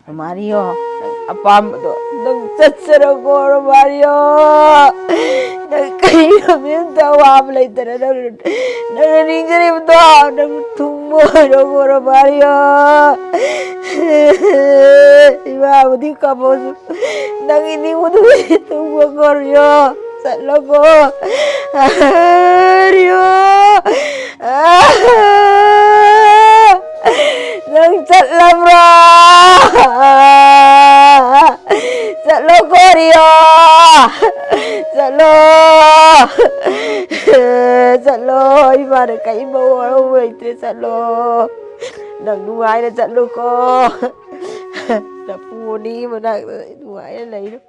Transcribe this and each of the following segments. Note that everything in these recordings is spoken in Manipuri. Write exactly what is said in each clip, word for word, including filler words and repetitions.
ꯔꯣꯃꯥꯔꯤꯌꯣ, ꯅꯪ ꯑꯄꯥꯝꯕꯗꯣ ꯅꯪ ꯆꯠꯆꯔꯒꯣ, ꯔꯣꯃꯥꯔꯤꯌꯣ꯫ ꯅꯪ ꯀꯔꯤꯒꯨꯝꯕ ꯑꯝꯇ ꯑꯋꯥꯕ ꯂꯩꯇꯅ ꯅꯪ, ꯅꯪꯅ ꯅꯤꯡꯖꯔꯤꯕꯗꯣ ꯅꯪ ꯊꯨꯡꯕ ꯑꯣꯏꯔꯣꯀꯣ, ꯔꯣꯃꯥꯔꯤꯌꯣ꯫ ꯏꯃꯥꯕꯨꯗꯤ ꯀꯥꯄꯣꯁꯨ ꯅꯪꯒꯤ ꯅꯤꯡꯕꯗꯨ ꯊꯨꯡꯕ ꯀꯧꯔꯤꯌꯣ꯫ ꯆꯠꯂꯣꯀꯣ꯫ ꯔꯤꯌꯣ꯫ ꯅꯪ ꯆꯠꯂꯕ꯭ꯔꯥ? ꯆꯠꯂꯣꯀꯣ, ꯔꯤꯌꯣ꯫ ꯆꯠꯂꯣ꯫ ꯆꯠꯂꯣ꯫ ꯏꯃꯥꯅ ꯀꯔꯤꯝ ꯋꯥꯔꯧꯕ ꯂꯩꯇ꯭ꯔꯦ꯫ ꯆꯠꯂꯣ꯫ ꯅꯪ ꯅꯨꯡꯉꯥꯏꯅ ꯆꯠꯂꯨꯀꯣ꯫ ꯅꯄꯨꯅꯤ ꯃꯅꯥꯛꯇ ꯅꯨꯡꯉꯥꯏꯅ ꯂꯩꯔꯣ꯫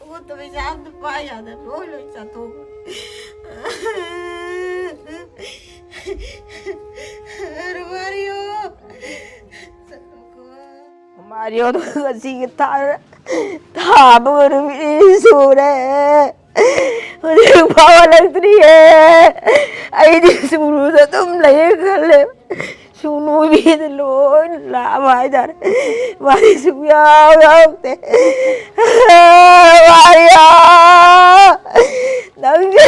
ꯈꯨꯠꯇ ꯄꯩꯁꯥ ꯑꯝꯇ ꯄꯥꯏ ꯌꯥꯗ ꯂꯣꯏ ꯂꯣꯏ ꯆꯥꯊꯣꯛꯈ꯭ꯔꯦ꯫ ꯔꯣꯃꯥꯔꯤꯌꯣ꯫ ꯃꯥꯔꯤꯌꯣꯗꯣ ꯉꯁꯤꯒꯤ ꯊꯥ, ꯊꯥ ꯑꯃꯒ ꯅꯨꯃꯤꯠ ꯅꯤꯅꯤ ꯁꯨꯔꯦ꯫ ꯍꯧꯖꯤꯛ ꯐꯥꯎ ꯍꯜꯂꯛꯇ꯭ꯔꯤꯌꯦ꯫ ꯑꯩꯗꯤ ꯁꯨꯔꯨꯗ ꯑꯗꯨꯝ ꯂꯩꯌꯦ ꯈꯜꯂꯦ꯫ ꯁꯨꯅꯨ ꯏꯕꯤꯗ ꯂꯣꯏꯅ ꯂꯥꯛꯑꯕ ꯍꯥꯏꯇꯥꯔꯦ꯫ ꯃꯥꯗꯤ ꯁꯨꯡꯌꯥꯎ ꯌꯥꯎꯔꯛꯇꯦ꯫ ꯃꯥꯔꯤꯌꯣ! ꯅꯪꯁꯦ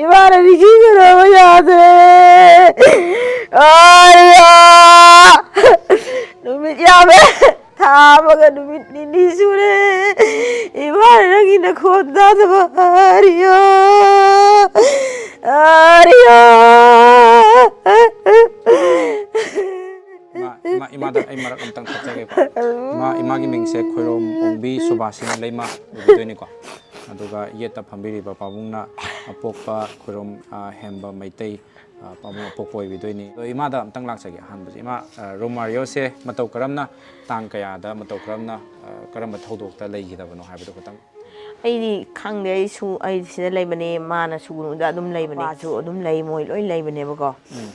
ꯏꯃꯥꯅ ꯅꯤꯡꯁꯤꯡꯒꯗꯕ ꯌꯥꯗ꯭ꯔꯦ꯫ ꯃꯥꯔꯤꯌꯣ! ꯅꯨꯃꯤꯠ ꯌꯥꯝꯃꯦ꯫ ꯊꯥ ꯑꯃꯒ ꯅꯨꯃꯤꯠ ꯅꯤꯅꯤ ꯁꯨꯔꯦ꯫ ꯏꯃꯥꯅ ꯅꯪꯒꯤ ꯅꯈꯣꯟ ꯇꯥꯗꯕ꯫ ꯃꯥꯔꯤꯌꯣ! ꯃꯥꯔꯤꯌꯣ! ꯏꯃꯥ, ꯏꯃꯥ, ꯏꯃꯥꯗ ꯑꯩ ꯃꯔꯛ ꯑꯝꯇꯪ ꯊꯠꯆꯒꯦꯀꯣ꯫ ꯏꯃꯥ, ꯏꯃꯥꯒꯤ ꯃꯤꯡꯁꯦ ꯈꯣꯏꯔꯣꯝ ꯑꯣꯡꯕꯤ ꯁꯨꯕꯥꯁꯤꯅꯤ ꯂꯩꯃ ꯑꯣꯏꯕꯤꯗꯣꯏꯅꯤꯀꯣ꯫ ꯑꯗꯨꯒ ꯌꯦꯠꯇ ꯐꯝꯕꯤꯔꯤꯕ ꯄꯥꯕꯨꯡꯅ ꯑꯄꯣꯛꯄ ꯈꯨꯔꯨꯝ, ꯑ, ꯍꯦꯝꯕ ꯃꯩꯇꯩ, ꯑ, ꯄꯥꯕꯨꯡ ꯑꯄꯣꯛꯄ ꯑꯣꯏꯕꯤꯗꯣꯏꯅꯤ꯫ ꯑꯗꯣ ꯏꯃꯥꯗ ꯑꯝꯇꯪ ꯂꯥꯛꯆꯒꯦ꯫ ꯑꯍꯥꯟꯕꯁꯦ, ꯏꯃꯥ, ꯑ, ꯔꯣꯃꯥꯔꯤꯌꯣꯁꯦ ꯃꯇꯧ ꯀꯔꯝꯅ, ꯇꯥꯡ ꯀꯌꯥꯗ, ꯃꯇꯧ ꯀꯔꯝꯅ, ꯑ, ꯀꯔꯝꯕ ꯊꯧꯗꯣꯛꯇ ꯂꯩꯈꯤꯗꯕꯅꯣ ꯍꯥꯏꯕꯗꯨ ꯈꯇꯪ꯫ ꯑꯩꯗꯤ ꯈꯪꯗꯦ꯫ ꯑꯩꯁꯨ, ꯑꯩ ꯁꯤꯗ ꯂꯩꯕꯅꯦ, ꯃꯥꯅ ꯁꯨꯒꯅꯨꯗ ꯑꯗꯨꯝ ꯂꯩꯕꯅꯦ꯫ ꯃꯄꯥꯁꯨ ꯑꯗꯨꯝ ꯂꯩ, ꯃꯣꯏ ꯂꯣꯏ ꯂꯩꯕꯅꯦꯕꯀꯣ꯫ ꯎꯝ꯫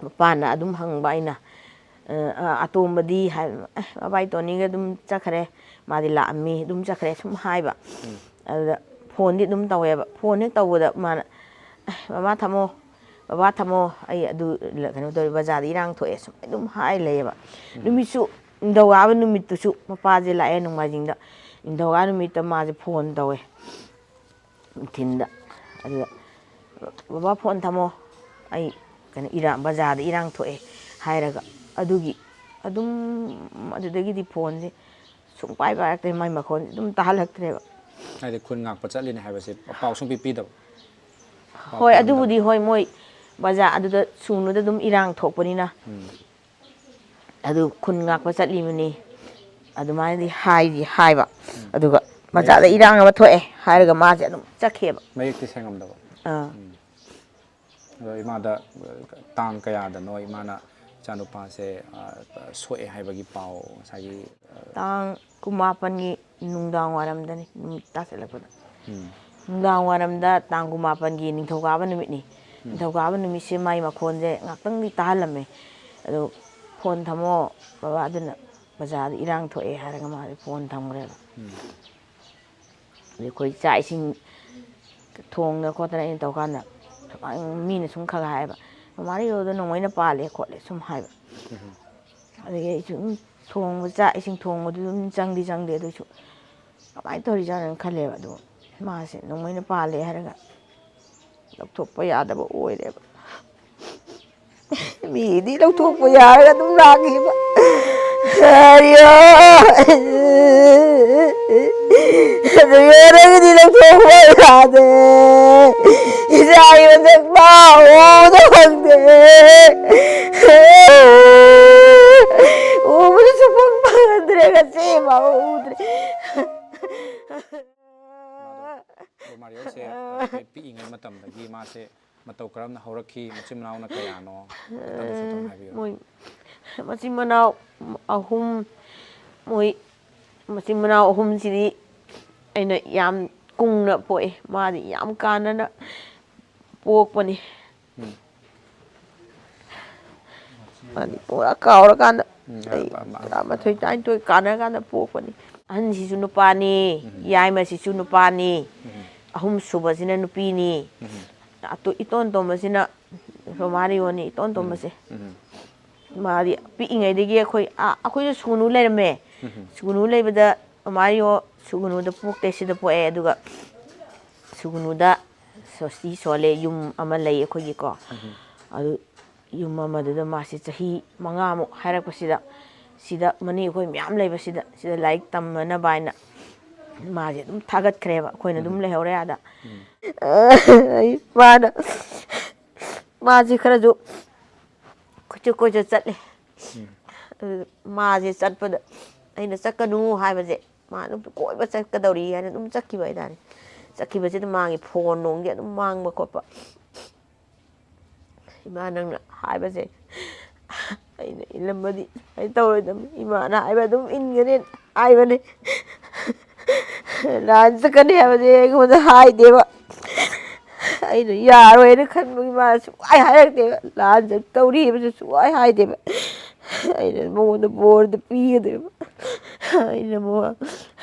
ꯃꯄꯥꯅ ꯑꯗꯨꯝ ꯍꯪꯕ ꯑꯩꯅ, ꯑ, ꯑ, "ꯑꯇꯣꯝꯕꯗꯤ?" ꯍꯥꯏꯕ, "ꯑꯦ, ꯃꯕꯥꯏ ꯇꯣꯅꯤꯒ ꯑꯗꯨꯝ ꯆꯠꯈ꯭ꯔꯦ, ꯃꯥꯗꯤ ꯂꯥꯛꯑꯝꯃꯤ", ꯑꯗꯨꯝ ꯆꯠꯈ꯭ꯔꯦ ꯁꯨꯝ ꯍꯥꯏꯕ꯫ ꯎꯝ꯫ ꯑꯗꯨꯗ ꯐꯣꯟꯗꯤ ꯑꯗꯨꯝ ꯇꯧꯋꯦꯕ꯫ ꯐꯣꯟ ꯍꯦꯛ ꯇꯧꯕꯗ ꯃꯥꯅ, "ꯑꯦ, ꯃꯃꯥ ꯊꯝꯃꯣ, ꯕꯕꯥ ꯊꯝꯃꯣ, ꯑꯩ ꯑꯗꯨ ꯀꯩꯅꯣ ꯇꯧꯔꯤ, ꯕꯖꯥꯔꯗ ꯏꯔꯥꯡ ꯊꯣꯛꯑꯦ", ꯁꯨꯝ ꯑꯗꯨꯝ ꯍꯥꯏ ꯂꯩꯌꯦꯕ꯫ ꯎꯝ꯫ ꯅꯨꯃꯤꯠꯁꯨ, ꯅꯤꯡꯊꯧꯀꯥꯕ ꯅꯨꯃꯤꯠꯇꯨꯁꯨ ꯃꯄꯥꯁꯦ ꯂꯥꯛꯑꯦ ꯅꯣꯡꯃꯥꯏꯖꯤꯡꯗ꯫ ꯅꯤꯡꯊꯧꯀꯥꯕ ꯅꯨꯃꯤꯠꯇ ꯃꯥꯁꯦ ꯐꯣꯟ ꯇꯧꯋꯦ꯫ ꯅꯨꯡꯊꯤꯟꯗ꯫ ꯑꯗꯨꯗ, "ꯕꯕꯥ, ꯐꯣꯟ ꯊꯝꯃꯣ, ꯑꯩ ꯀꯩꯅꯣ, ꯏꯔꯥꯡ, ꯕꯖꯥꯔꯗ ꯏꯔꯥꯡ ꯊꯣꯛꯑꯦ" ꯍꯥꯏꯔꯒ, ꯑꯗꯨꯒꯤ ꯑꯗꯨꯝ, ꯑꯗꯨꯗꯒꯤꯗꯤ ꯐꯣꯟꯁꯦ ꯁꯨꯡꯄꯥꯏ ꯄꯥꯏꯔꯛꯇ꯭ꯔꯦ, ꯃꯥꯏ ꯃꯈꯣꯟ ꯑꯗꯨꯝ ꯇꯥꯍꯜꯂꯛꯇ꯭ꯔꯦꯕ꯫ ꯍꯥꯏꯗꯤ ꯈꯨꯟ ꯉꯥꯛꯄ ꯆꯠꯂꯤꯅꯦ ꯍꯥꯏꯕꯁꯦ ꯄꯥꯎ ꯁꯨꯡꯄꯤ ꯄꯤꯗꯕ? ꯄꯥꯎ ꯍꯣꯏ, ꯄꯤꯔꯝꯗꯕ? ꯑꯗꯨꯕꯨꯗꯤ ꯍꯣꯏ, ꯃꯣꯏ ꯕꯖꯥꯔ ꯑꯗꯨꯗ ꯁꯨꯅꯨꯗ ꯑꯗꯨꯝ ꯏꯔꯥꯡ ꯊꯣꯛꯄꯅꯤꯅ꯫ ꯎꯝ꯫ ꯑꯗꯨ ꯈꯨꯟ ꯉꯥꯛꯄ ꯆꯠꯂꯤꯕꯅꯤ, ꯑꯗꯨꯃꯥꯏꯅꯗꯤ ꯍꯥꯏꯗꯤ ꯍꯥꯏꯕ꯫ ꯎꯝ꯫ ꯑꯗꯨꯒ ꯃꯌꯦꯛ ꯕꯖꯥꯔꯗ ꯁꯦꯡꯅ꯫ ꯏꯔꯥꯡ ꯑꯃ ꯊꯣꯛꯑꯦ ꯍꯥꯏꯔꯒ ꯃꯥꯁꯦ ꯑꯗꯨꯝ ꯆꯠꯈꯤꯑꯕ꯫ ꯃꯌꯦꯛꯇꯤ ꯁꯦꯡꯉꯝꯗꯕ꯫ ꯑꯥ꯫ ꯎꯝ꯫ ꯑꯗꯣ ꯏꯃꯥꯗ, ꯑ, ꯇꯥꯡ ꯀꯌꯥꯗꯅꯣ ꯏꯃꯥꯅ ꯏꯆꯥꯅꯨꯄꯥꯁꯦ, ꯑ, ꯁꯣꯛꯑꯦ ꯍꯥꯏꯕꯒꯤ ꯄꯥꯎ ꯉꯁꯥꯏꯒꯤ, ꯑ, ꯇꯥꯡ ꯀꯨꯟꯃꯥꯄꯟꯒꯤ ꯅꯨꯡꯗꯥꯡ ꯋꯥꯏꯔꯝꯗꯅꯤ, ꯅꯨꯃꯤꯠ ꯇꯥꯁꯜꯂꯛꯄꯗ꯫ ꯎꯝ꯫ ꯅꯨꯡꯗꯥꯡ ꯋꯥꯏꯔꯝꯗ ꯇꯥꯡ ꯀꯨꯟꯃꯥꯄꯟꯒꯤ ꯅꯤꯡꯊꯧꯀꯥꯕ ꯅꯨꯃꯤꯠꯅꯤ꯫ ꯎꯝ꯫ ꯅꯤꯡꯊꯧꯀꯥꯕ ꯅꯨꯃꯤꯠꯁꯦ ꯃꯥꯏ ꯃꯈꯣꯟꯁꯦ ꯉꯥꯛꯇꯪꯗꯤ ꯇꯥꯍꯜꯂꯝꯃꯦ꯫ ꯑꯗꯣ, "ꯐꯣꯟ ꯊꯝꯃꯣ ꯕꯕꯥ, ꯑꯗꯨꯅ ꯕꯖꯥꯔꯗ ꯏꯔꯥꯡ ꯊꯣꯛꯑꯦ" ꯍꯥꯏꯔꯒ ꯃꯥꯁꯦ ꯐꯣꯟ ꯊꯝꯈ꯭ꯔꯦꯕ꯫ ꯎꯝ꯫ ꯑꯗꯩ ꯑꯩꯈꯣꯏ ꯆꯥꯛ ꯏꯁꯤꯡ ꯊꯣꯡꯗꯅ ꯈꯣꯠꯇꯅ ꯑꯩꯅ ꯇꯧꯀꯥꯟꯗ, ꯃꯤꯅ ꯁꯨꯝ ꯈꯔ ꯈꯔ ꯍꯥꯏꯌꯦꯕ, "ꯃꯃꯥ ꯔꯤꯌꯣꯗꯣ ꯅꯣꯡꯃꯩꯅ ꯄꯥꯜꯂꯦ" ꯈꯣꯠꯂꯦ ꯁꯨꯝ ꯍꯥꯏꯕ꯫ ꯎꯝ꯫ ꯑꯗꯒꯤ ꯑꯩꯁꯨ ꯑꯗꯨꯝ ꯊꯣꯡꯕ, ꯆꯥꯛ ꯏꯁꯤꯡ ꯊꯣꯡꯕꯗꯨ ꯑꯗꯨꯝ ꯆꯪꯗꯤ ꯆꯪꯗꯦ, ꯑꯗꯨꯁꯨ ꯀꯃꯥꯏꯅ ꯇꯧꯔꯤꯖꯥꯠꯅꯣꯅ ꯈꯜꯂꯦꯕ꯫ ꯑꯗꯨ ꯃꯥꯁꯦ ꯅꯣꯡꯃꯩꯅ ꯄꯥꯜꯂꯦ ꯍꯥꯏꯔꯒ ꯂꯧꯊꯣꯛꯄ ꯌꯥꯗꯕ ꯑꯣꯏꯔꯦꯕ꯫ ꯃꯤꯗꯤ ꯂꯧꯊꯣꯛꯄ ꯌꯥꯔꯒ ꯑꯗꯨꯝ ꯂꯥꯛꯈꯤꯕ꯫ ꯑꯌꯥ! ꯑꯗꯨ ꯌꯥꯔꯒꯗꯤ ꯂꯧꯊꯣꯛꯄ ꯌꯥꯗꯦ꯫ ꯏꯆꯥꯒꯤ ꯃꯁꯛ ꯐꯥꯎ ꯎꯕꯗ ꯐꯪꯗꯦ꯫ ꯎꯕꯗ ꯁꯨꯡꯐꯪ ꯐꯪꯗ꯭ꯔꯦ, ꯉꯁꯤ ꯐꯥꯎ ꯎꯗ꯭ꯔꯦ꯫ ꯔꯣꯃꯥꯔꯤꯌꯣꯁꯦ ꯄꯤꯛꯏꯉꯩ ꯃꯇꯝꯗꯒꯤ ꯃꯥꯁꯦ ꯃꯇꯧ ꯀꯔꯝꯅ ꯍꯧꯔꯛꯈꯤ? ꯃꯆꯤꯟ ꯃꯅꯥꯎꯅ ꯀꯌꯥꯅꯣ? ꯃꯣꯏ ꯃꯆꯤꯟ ꯃꯅꯥꯎ ꯑꯍꯨꯝ꯫ ꯃꯣꯏ ꯃꯆꯤꯟ ꯃꯅꯥꯎ ꯑꯍꯨꯝꯁꯤꯗꯤ ꯑꯩꯅ ꯌꯥꯝ ꯀꯨꯡꯅ ꯄꯣꯛꯑꯦ꯫ ꯃꯥꯗꯤ ꯌꯥꯝ ꯀꯥꯟꯅꯅ ꯄꯣꯛꯄꯅꯤ꯫ ꯃꯥꯗꯤ ꯄꯨꯔꯥ ꯀꯥꯎꯔꯀꯥꯟꯗ ꯑꯩ ꯇꯔꯥꯃꯥꯊꯣꯏ ꯇꯔꯥꯅꯤꯊꯣꯏ ꯀꯥꯟꯅꯔꯀꯥꯟꯗ ꯄꯣꯛꯄꯅꯤ꯫ ꯑꯍꯟꯁꯤꯁꯨ ꯅꯨꯄꯥꯅꯤ, ꯌꯥꯏꯃꯁꯤꯁꯨ ꯅꯨꯄꯥꯅꯤ, ꯑꯍꯨꯝ ꯁꯨꯕꯁꯤꯅ ꯅꯨꯄꯤꯅꯤ꯫ ꯑꯇꯣ- ꯏꯇꯣꯟ ꯇꯣꯝꯕꯁꯤꯅ ꯔꯣꯃꯥꯔꯤꯌꯣꯅꯤ, ꯏꯇꯣꯟ ꯇꯣꯝꯕꯁꯦ꯫ ꯃꯥꯗꯤ ꯄꯤꯛꯏꯉꯩꯗꯒꯤ ꯑꯩꯈꯣꯏ ꯑꯥ, ꯑꯩꯈꯣꯏꯁꯨ ꯁꯨꯒꯅꯨ ꯂꯩꯔꯝꯃꯦ꯫ ꯁꯨꯒꯅꯨ ꯂꯩꯕꯗ ꯔꯣꯃꯥꯔꯤꯌꯣ ꯁꯨꯒꯅꯨꯗ ꯄꯣꯛꯇꯦ, ꯁꯤꯗ ꯄꯣꯛꯑꯦ꯫ ꯑꯗꯨꯒ ꯁꯨꯒꯅꯨꯗ ꯁꯣꯁꯇꯤ ꯁꯣꯜꯂꯦ, ꯌꯨꯝ ꯑꯃ ꯂꯩ ꯑꯩꯈꯣꯏꯒꯤꯀꯣ꯫ ꯑꯗꯨ ꯌꯨꯝ ꯑꯃꯗꯨꯗ ꯃꯥꯁꯤ ꯆꯍꯤ ꯃꯉꯥꯃꯨꯛ ꯍꯥꯏꯔꯛꯄꯁꯤꯗ, ꯁꯤꯗ ꯃꯅꯤ ꯑꯩꯈꯣꯏ ꯃꯌꯥꯝ ꯂꯩꯕꯁꯤꯗ, ꯁꯤꯗ ꯂꯥꯏꯔꯤꯛ ꯇꯝꯅꯅꯕ ꯍꯥꯏꯅ ꯃꯥꯁꯦ ꯑꯗꯨꯝ ꯊꯥꯒꯠꯈ꯭ꯔꯦꯕ꯫ ꯑꯩꯈꯣꯏꯅ ꯑꯗꯨꯝ ꯂꯩꯍꯧꯔꯦ ꯑꯥꯗ꯫ ꯑꯩ ꯃꯥꯅ ꯃꯥꯁꯦ ꯈꯔꯁꯨ ꯀꯣꯏꯆꯠ ꯀꯣꯏꯆꯠ ꯆꯠꯂꯦ꯫ ꯑꯗꯨꯗ ꯃꯥꯁꯦ ꯆꯠꯄꯗ ꯑꯩꯅ ꯆꯠꯀꯅꯨ ꯍꯥꯏꯕꯁꯦ, ꯃꯥ ꯑꯗꯨꯝ ꯀꯣꯏꯕ ꯆꯠꯀꯗꯧꯔꯤ ꯍꯥꯏꯅ ꯑꯗꯨꯝ ꯆꯠꯈꯤꯕ ꯍꯥꯏꯇꯥꯔꯦ꯫ ꯆꯠꯈꯤꯕꯁꯤꯗ ꯃꯥꯒꯤ ꯐꯣꯟ ꯅꯨꯡꯗꯤ ꯑꯗꯨꯝ ꯃꯥꯡꯕ ꯈꯣꯠꯄ꯫ ꯏꯃꯥ ꯅꯪꯅ ꯍꯥꯏꯕꯁꯦ ꯑꯩꯅ ꯏꯜꯂꯝꯃꯗꯤ ꯁꯨꯃꯥꯏꯅ ꯇꯧꯔꯣꯏꯗꯕꯅꯤ, ꯏꯃꯥꯅ ꯍꯥꯏꯕ ꯑꯗꯨꯝ ꯏꯟꯒꯅꯤ ꯍꯥꯏꯕꯅꯤ꯫ ꯂꯥꯟ ꯆꯠꯀꯅꯤ ꯍꯥꯏꯕꯁꯦ ꯑꯩꯉꯣꯟꯗ ꯍꯥꯏꯗꯦꯕ꯫ ꯑꯩꯅ ꯌꯥꯔꯣꯏꯅ ꯈꯟꯕꯒꯤ ꯃꯥꯅ ꯁꯨꯡꯍꯥꯏ ꯍꯥꯏꯔꯛꯇꯦꯕ꯫ ꯂꯥꯟ ꯆꯠꯇꯧꯔꯤ ꯍꯥꯏꯕꯁꯨ ꯁꯨꯡꯍꯥꯏ ꯍꯥꯏꯗꯦꯕ꯫ ꯑꯩꯅ ꯃꯉꯣꯟꯗ ꯕꯣꯔꯗ ꯄꯤꯒꯗꯣꯏꯕ꯫ ꯑꯩꯅ ꯃꯉꯣꯟ-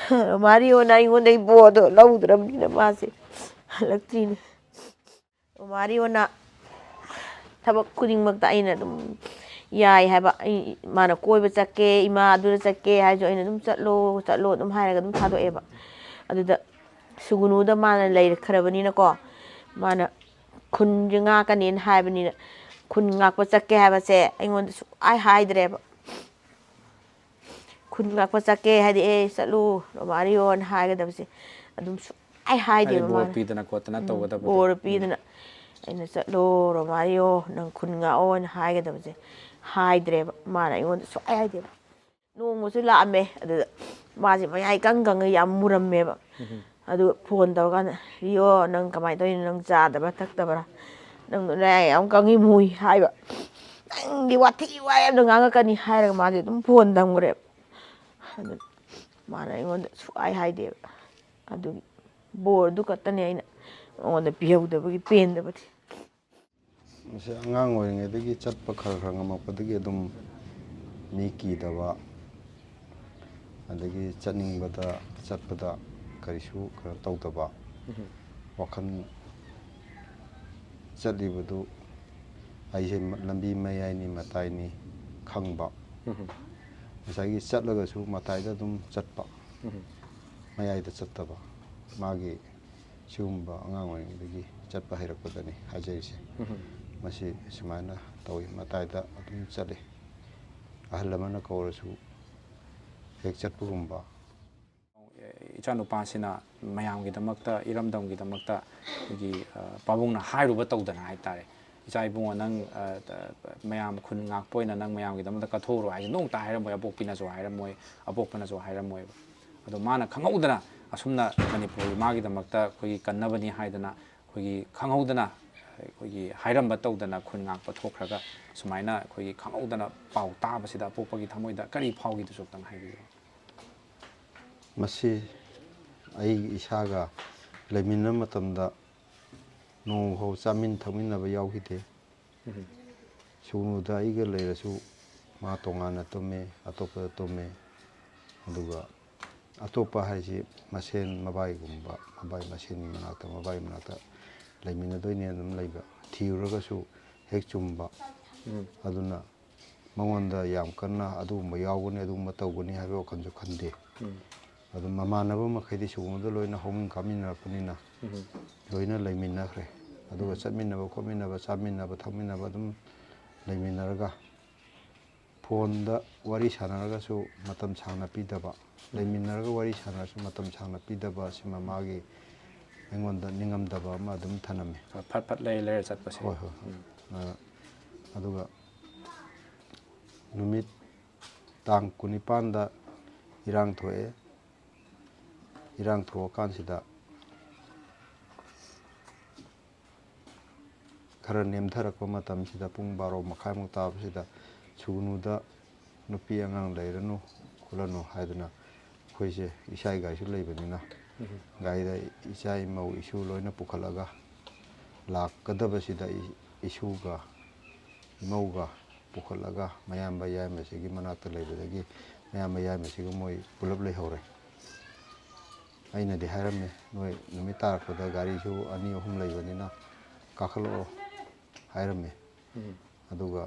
ꯃꯥꯔꯤꯌꯣꯅ ꯑꯩꯉꯣꯟꯗꯒꯤ ꯕꯣꯔꯗꯣ ꯂꯧꯗ꯭ꯔꯕꯅꯤꯅ ꯃꯥꯁꯦ ꯍꯜꯂꯛꯇ꯭ꯔꯤꯅꯦ꯫ ꯃꯥꯔꯤꯌꯣꯅ ꯊꯕꯛ ꯈꯨꯗꯤꯡꯃꯛꯇ ꯑꯩꯅ ꯑꯗꯨꯝ ꯌꯥꯏ ꯍꯥꯏꯕ꯫ ꯑꯩ, ꯃꯥꯅ ꯀꯣꯏꯕ ꯆꯠꯀꯦ, ꯏꯃꯥ ꯑꯗꯨꯗ ꯆꯠꯀꯦ ꯍꯥꯏꯔꯁꯨ ꯑꯩꯅ ꯑꯗꯨꯝ ꯆꯠꯂꯣ, ꯆꯠꯂꯣ ꯑꯗꯨꯝ ꯍꯥꯏꯔꯒ ꯑꯗꯨꯝ ꯊꯥꯗꯣꯛꯑꯦꯕ꯫ ꯑꯗꯨꯗ ꯁꯨꯒꯨꯅꯨꯗ ꯃꯥꯅ ꯂꯩꯔꯛꯈ꯭ꯔꯕꯅꯤꯅꯀꯣ, ꯃꯥꯅ ꯈꯨꯟꯁꯦ ꯉꯥꯛꯀꯅꯦꯅ ꯍꯥꯏꯕꯅꯤꯅ, ꯈꯨꯟ ꯉꯥꯛꯄ ꯆꯠꯀꯦ ꯍꯥꯏꯕꯁꯦ ꯑꯩꯉꯣꯟꯗ ꯁꯨꯡꯍꯥꯏ ꯍꯥꯏꯗ꯭ꯔꯦꯕ꯫ ꯈꯨꯟ ꯉꯥꯛꯄ ꯆꯠꯀꯦ ꯍꯥꯏꯗꯤ, "ꯑꯦ, ꯆꯠꯂꯨ, ꯔꯣꯃꯥꯔꯤꯌꯣꯅ" ꯍꯥꯏꯒꯗꯕꯁꯦ ꯑꯗꯨꯝ ꯁꯨꯡꯍꯥꯏ ꯍꯥꯏꯗꯦꯕ ꯕꯣꯔ ꯃꯥꯅ꯫ ꯄꯤꯗꯅ ꯈꯣꯠꯇꯅ ꯎꯝ, ꯇꯧꯒꯗꯕꯗꯣ꯫ ꯕꯣꯔ ꯄꯤꯗꯅ ꯑꯩꯅ, "ꯆꯠꯂꯣ ꯔꯣꯃꯥꯔꯤꯌꯣ, ꯅꯪ ꯈꯨꯟ ꯉꯥꯛꯑꯣꯅ" ꯍꯥꯏꯒꯗꯕꯁꯦ ꯍꯥꯏꯗ꯭ꯔꯦꯕ꯫ ꯃꯥꯅ ꯑꯩꯉꯣꯟꯗ ꯁꯨꯡꯍꯥꯏ ꯍꯥꯏꯗꯦꯕ꯫ ꯅꯣꯡꯃꯁꯨ ꯂꯥꯛꯑꯝꯃꯦ, ꯑꯗꯨꯗ ꯃꯥꯁꯦ ꯃꯌꯥ ꯏꯀꯪ ꯀꯪꯉ ꯌꯥꯝ ꯃꯨꯔꯝꯃꯦꯕ꯫ ꯑꯗꯨ ꯐꯣꯟ ꯇꯧꯔꯀꯥꯟꯗ, "ꯔꯤꯌꯣ, ꯅꯪ ꯀꯃꯥꯏꯅ ꯇꯧꯔꯤꯅꯣ? ꯅꯪ ꯆꯥꯗꯕ꯭ꯔꯥ ꯊꯛꯇꯕ꯭ꯔꯥ? ꯅꯪꯗꯣ ꯅꯌꯥ ꯌꯥꯝ ꯀꯪꯉꯤ ꯃꯨꯏ" ꯍꯥꯏꯕ꯫ "ꯅꯪꯗꯤ ꯋꯥꯊꯤ ꯋꯥꯔꯦꯝꯗ ꯉꯥꯡꯉꯛꯀꯅꯤ" ꯍꯥꯏꯔꯒ ꯃꯥꯁꯦ ꯑꯗꯨꯝ ꯐꯣꯟ ꯊꯝꯈ꯭ꯔꯦꯕ꯫ ꯑꯗꯨ ꯃꯥꯅ ꯑꯩꯉꯣꯟꯗ ꯁꯨꯛꯍꯥꯏ ꯍꯥꯏꯗꯦꯕ꯫ ꯑꯗꯨꯒꯤ ꯕꯣꯔꯗꯨ ꯈꯛꯇꯅꯦ ꯑꯩꯅ ꯃꯉꯣꯟꯗ ꯄꯤꯍꯧꯗꯕꯒꯤ ꯄꯦꯟꯗꯕꯗꯤ꯫ ꯃꯁꯤ ꯑꯉꯥꯡ ꯑꯣꯏꯔꯤꯉꯩꯗꯒꯤ ꯆꯠꯄ ꯈꯔ ꯈꯔ ꯉꯝꯃꯛꯄꯗꯒꯤ ꯑꯗꯨꯝ ꯃꯤ ꯀꯤꯗꯕ, ꯑꯗꯒꯤ ꯆꯠꯅꯤꯡꯕꯗ ꯆꯠꯄꯗ ꯀꯔꯤꯁꯨ ꯀꯩꯅꯣ ꯇꯧꯗꯕ, ꯎꯝ꯫ ꯋꯥꯈꯜ ꯆꯠꯂꯤꯕꯗꯨ ꯑꯩꯁꯦ ꯂꯝꯕꯤ ꯃꯌꯥꯏꯅꯤ ꯃꯇꯥꯏꯅꯤ ꯈꯪꯕ꯫ ꯎꯝ꯫ ꯉꯁꯥꯏꯒꯤ ꯆꯠꯂꯒꯁꯨ ꯃꯇꯥꯏꯗ ꯑꯗꯨꯝ ꯆꯠꯄ, ꯎꯝ꯫ ꯃꯌꯥꯏꯗ ꯆꯠꯇꯕ꯫ ꯃꯥꯒꯤ ꯁꯤꯒꯨꯝꯕ ꯑꯉꯥꯡ ꯑꯣꯏꯔꯤꯉꯩꯗꯒꯤ ꯆꯠꯄ ꯍꯩꯔꯛꯄꯗꯅꯤ ꯍꯥꯏꯖꯔꯤꯁꯦ꯫ ꯎꯝ꯫ ꯃꯁꯤ ꯁꯨꯃꯥꯏꯅ ꯇꯧꯏ, ꯃꯇꯥꯏꯗ ꯑꯗꯨꯝ ꯆꯠꯂꯤ꯫ ꯑꯍꯜ ꯑꯃꯅ ꯀꯧꯔꯁꯨ ꯍꯦꯛ ꯆꯠꯄꯒꯨꯝꯕ꯫ ꯏꯆꯥꯅꯨꯄꯥꯁꯤꯅ ꯃꯌꯥꯝꯒꯤꯗꯃꯛꯇ, ꯏꯔꯝꯗꯝꯒꯤꯗꯃꯛꯇ ꯑꯩꯈꯣꯏꯒꯤ, ꯑ, ꯄꯥꯕꯨꯡꯅ ꯍꯥꯏꯔꯨꯕ ꯇꯧꯗꯅ ꯍꯥꯏꯇꯥꯔꯦ, "ꯏꯆꯥ ꯏꯕꯨꯡꯉꯣ, ꯅꯪ, ꯑ, ꯃꯌꯥꯝ ꯈꯨꯟ ꯉꯥꯛꯄ ꯑꯣꯏꯅ ꯅꯪ ꯃꯌꯥꯝꯒꯤꯗꯃꯛꯇ ꯀꯠꯊꯣꯛꯎꯔꯣ" ꯍꯥꯏꯁꯦ ꯅꯣꯡꯇ ꯍꯥꯏꯔꯝꯃꯣꯏ, ꯑꯄꯣꯛꯄꯤꯅꯁꯨ ꯍꯥꯏꯔꯝꯃꯣꯏ, ꯑꯄꯣꯛꯄꯅꯁꯨ ꯍꯥꯏꯔꯝꯃꯣꯏꯕ꯫ ꯑꯗꯣ ꯃꯥꯅ ꯈꯪꯍꯧꯗꯅ ꯑꯁꯨꯝꯅ ꯃꯅꯤꯄꯨꯔꯒꯤ ꯃꯥꯒꯤꯗꯃꯛꯇ ꯑꯩꯈꯣꯏꯒꯤ ꯀꯟꯅꯕꯅꯤ ꯍꯥꯏꯗꯅ ꯑꯩꯈꯣꯏꯒꯤ ꯈꯪꯍꯧꯗꯅ ꯑꯩꯈꯣꯏꯒꯤ ꯍꯥꯏꯔꯝꯕ ꯇꯧꯗꯅ ꯈꯨꯟ ꯉꯥꯛꯄ ꯊꯣꯛꯈ꯭ꯔꯒ ꯁꯨꯃꯥꯏꯅ ꯑꯩꯈꯣꯏꯒꯤ ꯈꯪꯍꯧꯗꯅ ꯄꯥꯎ ꯇꯥꯕꯁꯤꯗ ꯑꯄꯣꯛꯄꯒꯤ ꯊꯃꯣꯏꯗ ꯀꯔꯤ ꯐꯥꯎꯈꯤꯗꯨꯁꯨ ꯑꯝꯇꯪ ꯍꯥꯏꯕꯤꯌꯨ꯫ ꯃꯁꯤ ꯑꯩ ꯏꯁꯥꯒ ꯂꯩꯃꯤꯟꯅꯕ ꯃꯇꯝꯗ ꯅꯣꯡꯃ ꯐꯥꯎ ꯆꯥꯃꯤꯟ ꯊꯛꯃꯤꯟꯅꯕ ꯌꯥꯎꯈꯤꯗꯦ꯫ ꯎꯝ꯫ ꯁꯨꯒꯨꯅꯨꯗ ꯑꯩꯒ ꯂꯩꯔꯁꯨ ꯃꯥ ꯇꯣꯉꯥꯟꯅ ꯇꯨꯝꯃꯦ, ꯑꯇꯣꯞꯄꯗ ꯇꯨꯝꯃꯦ꯫ ꯑꯗꯨꯒ ꯑꯇꯣꯞꯄ ꯍꯥꯏꯁꯤ ꯃꯁꯦꯟ ꯃꯕꯥꯏꯒꯨꯝꯕ, ꯃꯕꯥꯏ ꯃꯁꯦꯟꯒꯤ ꯃꯅꯥꯛꯇ, ꯃꯕꯥꯏ ꯃꯅꯥꯛꯇ ꯂꯩꯃꯤꯟꯅꯗꯣꯏꯅꯦ ꯑꯗꯨꯝ ꯂꯩꯕ꯫ ꯊꯤꯔꯨꯔꯒꯁꯨ ꯍꯦꯛ ꯆꯨꯝꯕ꯫ ꯎꯝ꯫ ꯑꯗꯨꯅ ꯃꯉꯣꯟꯗ ꯌꯥꯝ ꯀꯟꯅ ꯑꯗꯨꯒꯨꯝꯕ ꯌꯥꯎꯒꯅꯤ, ꯑꯗꯨꯒꯨꯝꯕ ꯇꯧꯒꯅꯤ ꯍꯥꯏꯕ ꯋꯥꯈꯜꯁꯨ ꯈꯟꯗꯦ꯫ ꯎꯝ꯫ ꯑꯗꯨꯝ ꯃꯃꯥꯟꯅꯕ ꯃꯈꯩꯗꯤ ꯁꯤꯒꯨꯝꯕꯗ ꯂꯣꯏꯅ ꯍꯧꯃꯤꯟ ꯀꯥꯃꯤꯟꯅꯔꯛꯄꯅꯤꯅ ꯎꯝ꯫ ꯂꯣꯏꯅ ꯂꯩꯃꯤꯟꯅꯈ꯭ꯔꯦ꯫ ꯑꯗꯨꯒ ꯎꯝ꯫ ꯆꯠꯃꯤꯟꯅꯕ ꯈꯣꯠꯃꯤꯟꯅꯕ, ꯆꯥꯃꯤꯟꯅꯕ ꯊꯛꯃꯤꯟꯅꯕ ꯑꯗꯨꯝ ꯂꯩꯃꯤꯟꯅꯔꯒ ꯐꯣꯟꯗ ꯋꯥꯔꯤ ꯁꯥꯟꯅꯔꯒꯁꯨ ꯃꯇꯝ ꯁꯥꯡꯅ ꯄꯤꯗꯕ, ꯎꯝ꯫ ꯂꯩꯃꯤꯟꯅꯔꯒ ꯋꯥꯔꯤ ꯁꯥꯟꯅꯔꯁꯨ ꯃꯇꯝ ꯁꯥꯡꯅ ꯄꯤꯗꯕ, ꯑꯁꯤꯃ ꯃꯥꯒꯤ ꯑꯩꯉꯣꯟꯗ ꯅꯤꯡꯉꯝꯗꯕ ꯑꯃ ꯑꯗꯨꯝ ꯊꯅꯝꯃꯤ꯫ ꯐꯠ ꯐꯠ ꯂꯩꯔ ꯂꯩꯔ ꯆꯠꯄꯁꯦ꯫ ꯍꯣꯏ, ꯍꯣꯏ, ꯍꯣꯏ꯫ ꯎꯝ꯫ ꯑ, ꯑꯗꯨꯒ ꯅꯨꯃꯤꯠ ꯇꯥꯡ ꯀꯨꯟꯅꯤꯄꯥꯟꯗ ꯏꯔꯥꯡ ꯊꯣꯛꯑꯦ꯫ ꯏꯔꯥꯡ ꯊꯣꯛꯑꯀꯥꯟꯁꯤꯗ ꯈꯔ ꯅꯦꯝꯊꯔꯛꯄ ꯃꯇꯝꯁꯤꯗ, ꯄꯨꯡ ꯕꯥꯔꯣ ꯃꯈꯥꯏꯃꯨꯛ ꯇꯥꯕꯁꯤꯗ, "ꯁꯨꯒꯅꯨꯗ, ꯅꯨꯄꯤ ꯑꯉꯥꯡ ꯂꯩꯔꯅꯨ ꯈꯣꯠꯂꯅꯨ" ꯍꯥꯏꯗꯅ, ꯑꯩꯈꯣꯏꯁꯦ ꯏꯁꯥ ꯏꯒꯥꯏꯁꯨ ꯂꯩꯕꯅꯤꯅ, ꯒꯥꯔꯤꯗ ꯏꯆꯥ ꯏꯃꯧ ꯏꯁꯨ ꯂꯣꯏꯅ ꯄꯨꯈꯠꯂꯒ, ꯂꯥꯛꯀꯗꯕꯁꯤꯗ ꯏ-, ꯏꯁꯨꯒ ꯏꯃꯧꯒ ꯄꯨꯈꯠꯂꯒ, ꯃꯌꯥꯝꯕ ꯌꯥꯏꯃꯁꯤꯒꯤ ꯃꯅꯥꯛꯇ ꯂꯩꯕꯗꯒꯤ, ꯃꯌꯥꯝꯕ ꯌꯥꯏꯃꯁꯤꯒ ꯃꯣꯏ ꯄꯨꯂꯞ ꯂꯩꯍꯧꯔꯦ꯫ ꯑꯩꯅꯗꯤ ꯍꯥꯏꯔꯝꯃꯦ, "ꯅꯣꯏ ꯅꯨꯃꯤꯠ ꯇꯥꯔꯛꯄꯗ ꯒꯥꯔꯤꯁꯨ ꯑꯅꯤ ꯑꯍꯨꯝ ꯂꯩꯕꯅꯤꯅ ꯀꯥꯈꯠꯂꯛꯑꯣ" ꯍꯥꯏꯔꯝꯃꯦ꯫ ꯎꯝ꯫ ꯑꯗꯨꯒ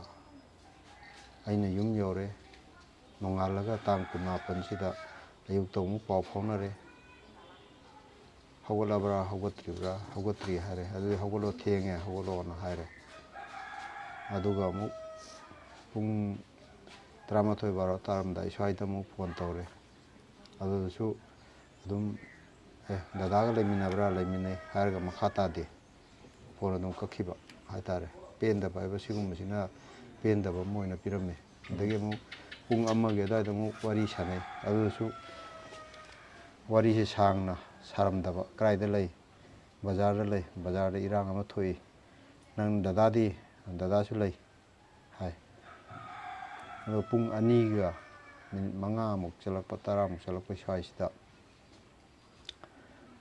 ꯑꯩꯅ ꯌꯨꯝ ꯌꯧꯔꯦ꯫ ꯅꯣꯡꯉꯥꯜꯂꯒ ꯇꯥꯡ ꯀꯨꯟꯃꯥꯄꯟꯁꯤꯗ ꯑꯌꯨꯛꯇ ꯑꯃꯨꯛ ꯄꯥꯎ ꯐꯥꯎꯅꯔꯦ꯫ "ꯍꯧꯒꯠꯂꯕ꯭ꯔꯥ, ꯍꯧꯒꯠꯇ꯭ꯔꯤꯕ꯭ꯔꯥ?" "ꯍꯧꯒꯠꯇ꯭ꯔꯤ" ꯍꯥꯏꯔꯦ꯫ "ꯑꯗꯨꯗꯤ ꯍꯧꯒꯠꯂꯣ, ꯊꯦꯡꯉꯦ, ꯍꯧꯒꯠꯂꯣꯅ" ꯍꯥꯏꯔꯦ꯫ ꯑꯗꯨꯒ ꯑꯃꯨꯛ ꯄꯨꯡ ꯇꯔꯥꯃꯥꯊꯣꯏ, ꯕꯥꯔꯣ ꯇꯥꯔꯝꯗꯥꯏ ꯁ꯭ꯋꯥꯏꯗ ꯑꯃꯨꯛ ꯐꯣꯟ ꯇꯧꯔꯦ꯫ ꯑꯗꯨꯗꯁꯨ ꯑꯗꯨꯝ, "ꯑꯦ, ꯗꯗꯥꯒ ꯂꯩꯃꯤꯟꯅꯕ꯭ꯔꯥ?" "ꯂꯩꯃꯤꯟꯅꯩ" ꯍꯥꯏꯔꯒ ꯃꯈꯥ ꯇꯥꯗꯦ꯫ ꯐꯣꯟ ꯑꯗꯨꯝ ꯀꯛꯈꯤꯕ ꯍꯥꯏꯇꯥꯔꯦ꯫ ꯄꯦꯟꯗꯕ ꯍꯥꯏꯕ ꯁꯤꯒꯨꯝꯕꯁꯤꯅ ꯄꯦꯟꯗꯕ ꯑꯃ ꯑꯣꯏꯅ ꯄꯤꯔꯝꯃꯦ꯫ ꯑꯗꯒꯤ ꯑꯃꯨꯛ ꯄꯨꯡ ꯑꯃꯒꯤ ꯑꯗꯨꯋꯥꯏꯗ ꯑꯃꯨꯛ ꯋꯥꯔꯤ ꯁꯥꯟꯅꯩ꯫ ꯑꯗꯨꯗꯁꯨ ꯋꯥꯔꯤꯁꯦ ꯁꯥꯡꯅ ꯁꯥꯔꯝꯗꯕ꯫ "ꯀꯗꯥꯏꯗ ꯂꯩ?" "ꯕꯖꯥꯔꯗ ꯂꯩ꯫ ꯕꯖꯥꯔꯗ ꯏꯔꯥꯡ ꯑꯃ ꯊꯣꯛꯏ꯫ ꯅꯪ ꯗꯗꯥꯗꯤ?" "ꯗꯗꯥꯁꯨ ꯂꯩ" ꯍꯥꯏ꯫ ꯑꯗꯣ ꯄꯨꯡ ꯑꯅꯤꯒ ꯃꯤꯅꯤꯠ ꯃꯉꯥꯃꯨꯛ ꯆꯠꯂꯛꯄ, ꯇꯔꯥꯃꯨꯛ ꯆꯠꯂꯛꯄꯩ ꯁ꯭ꯋꯥꯏꯁꯤꯗ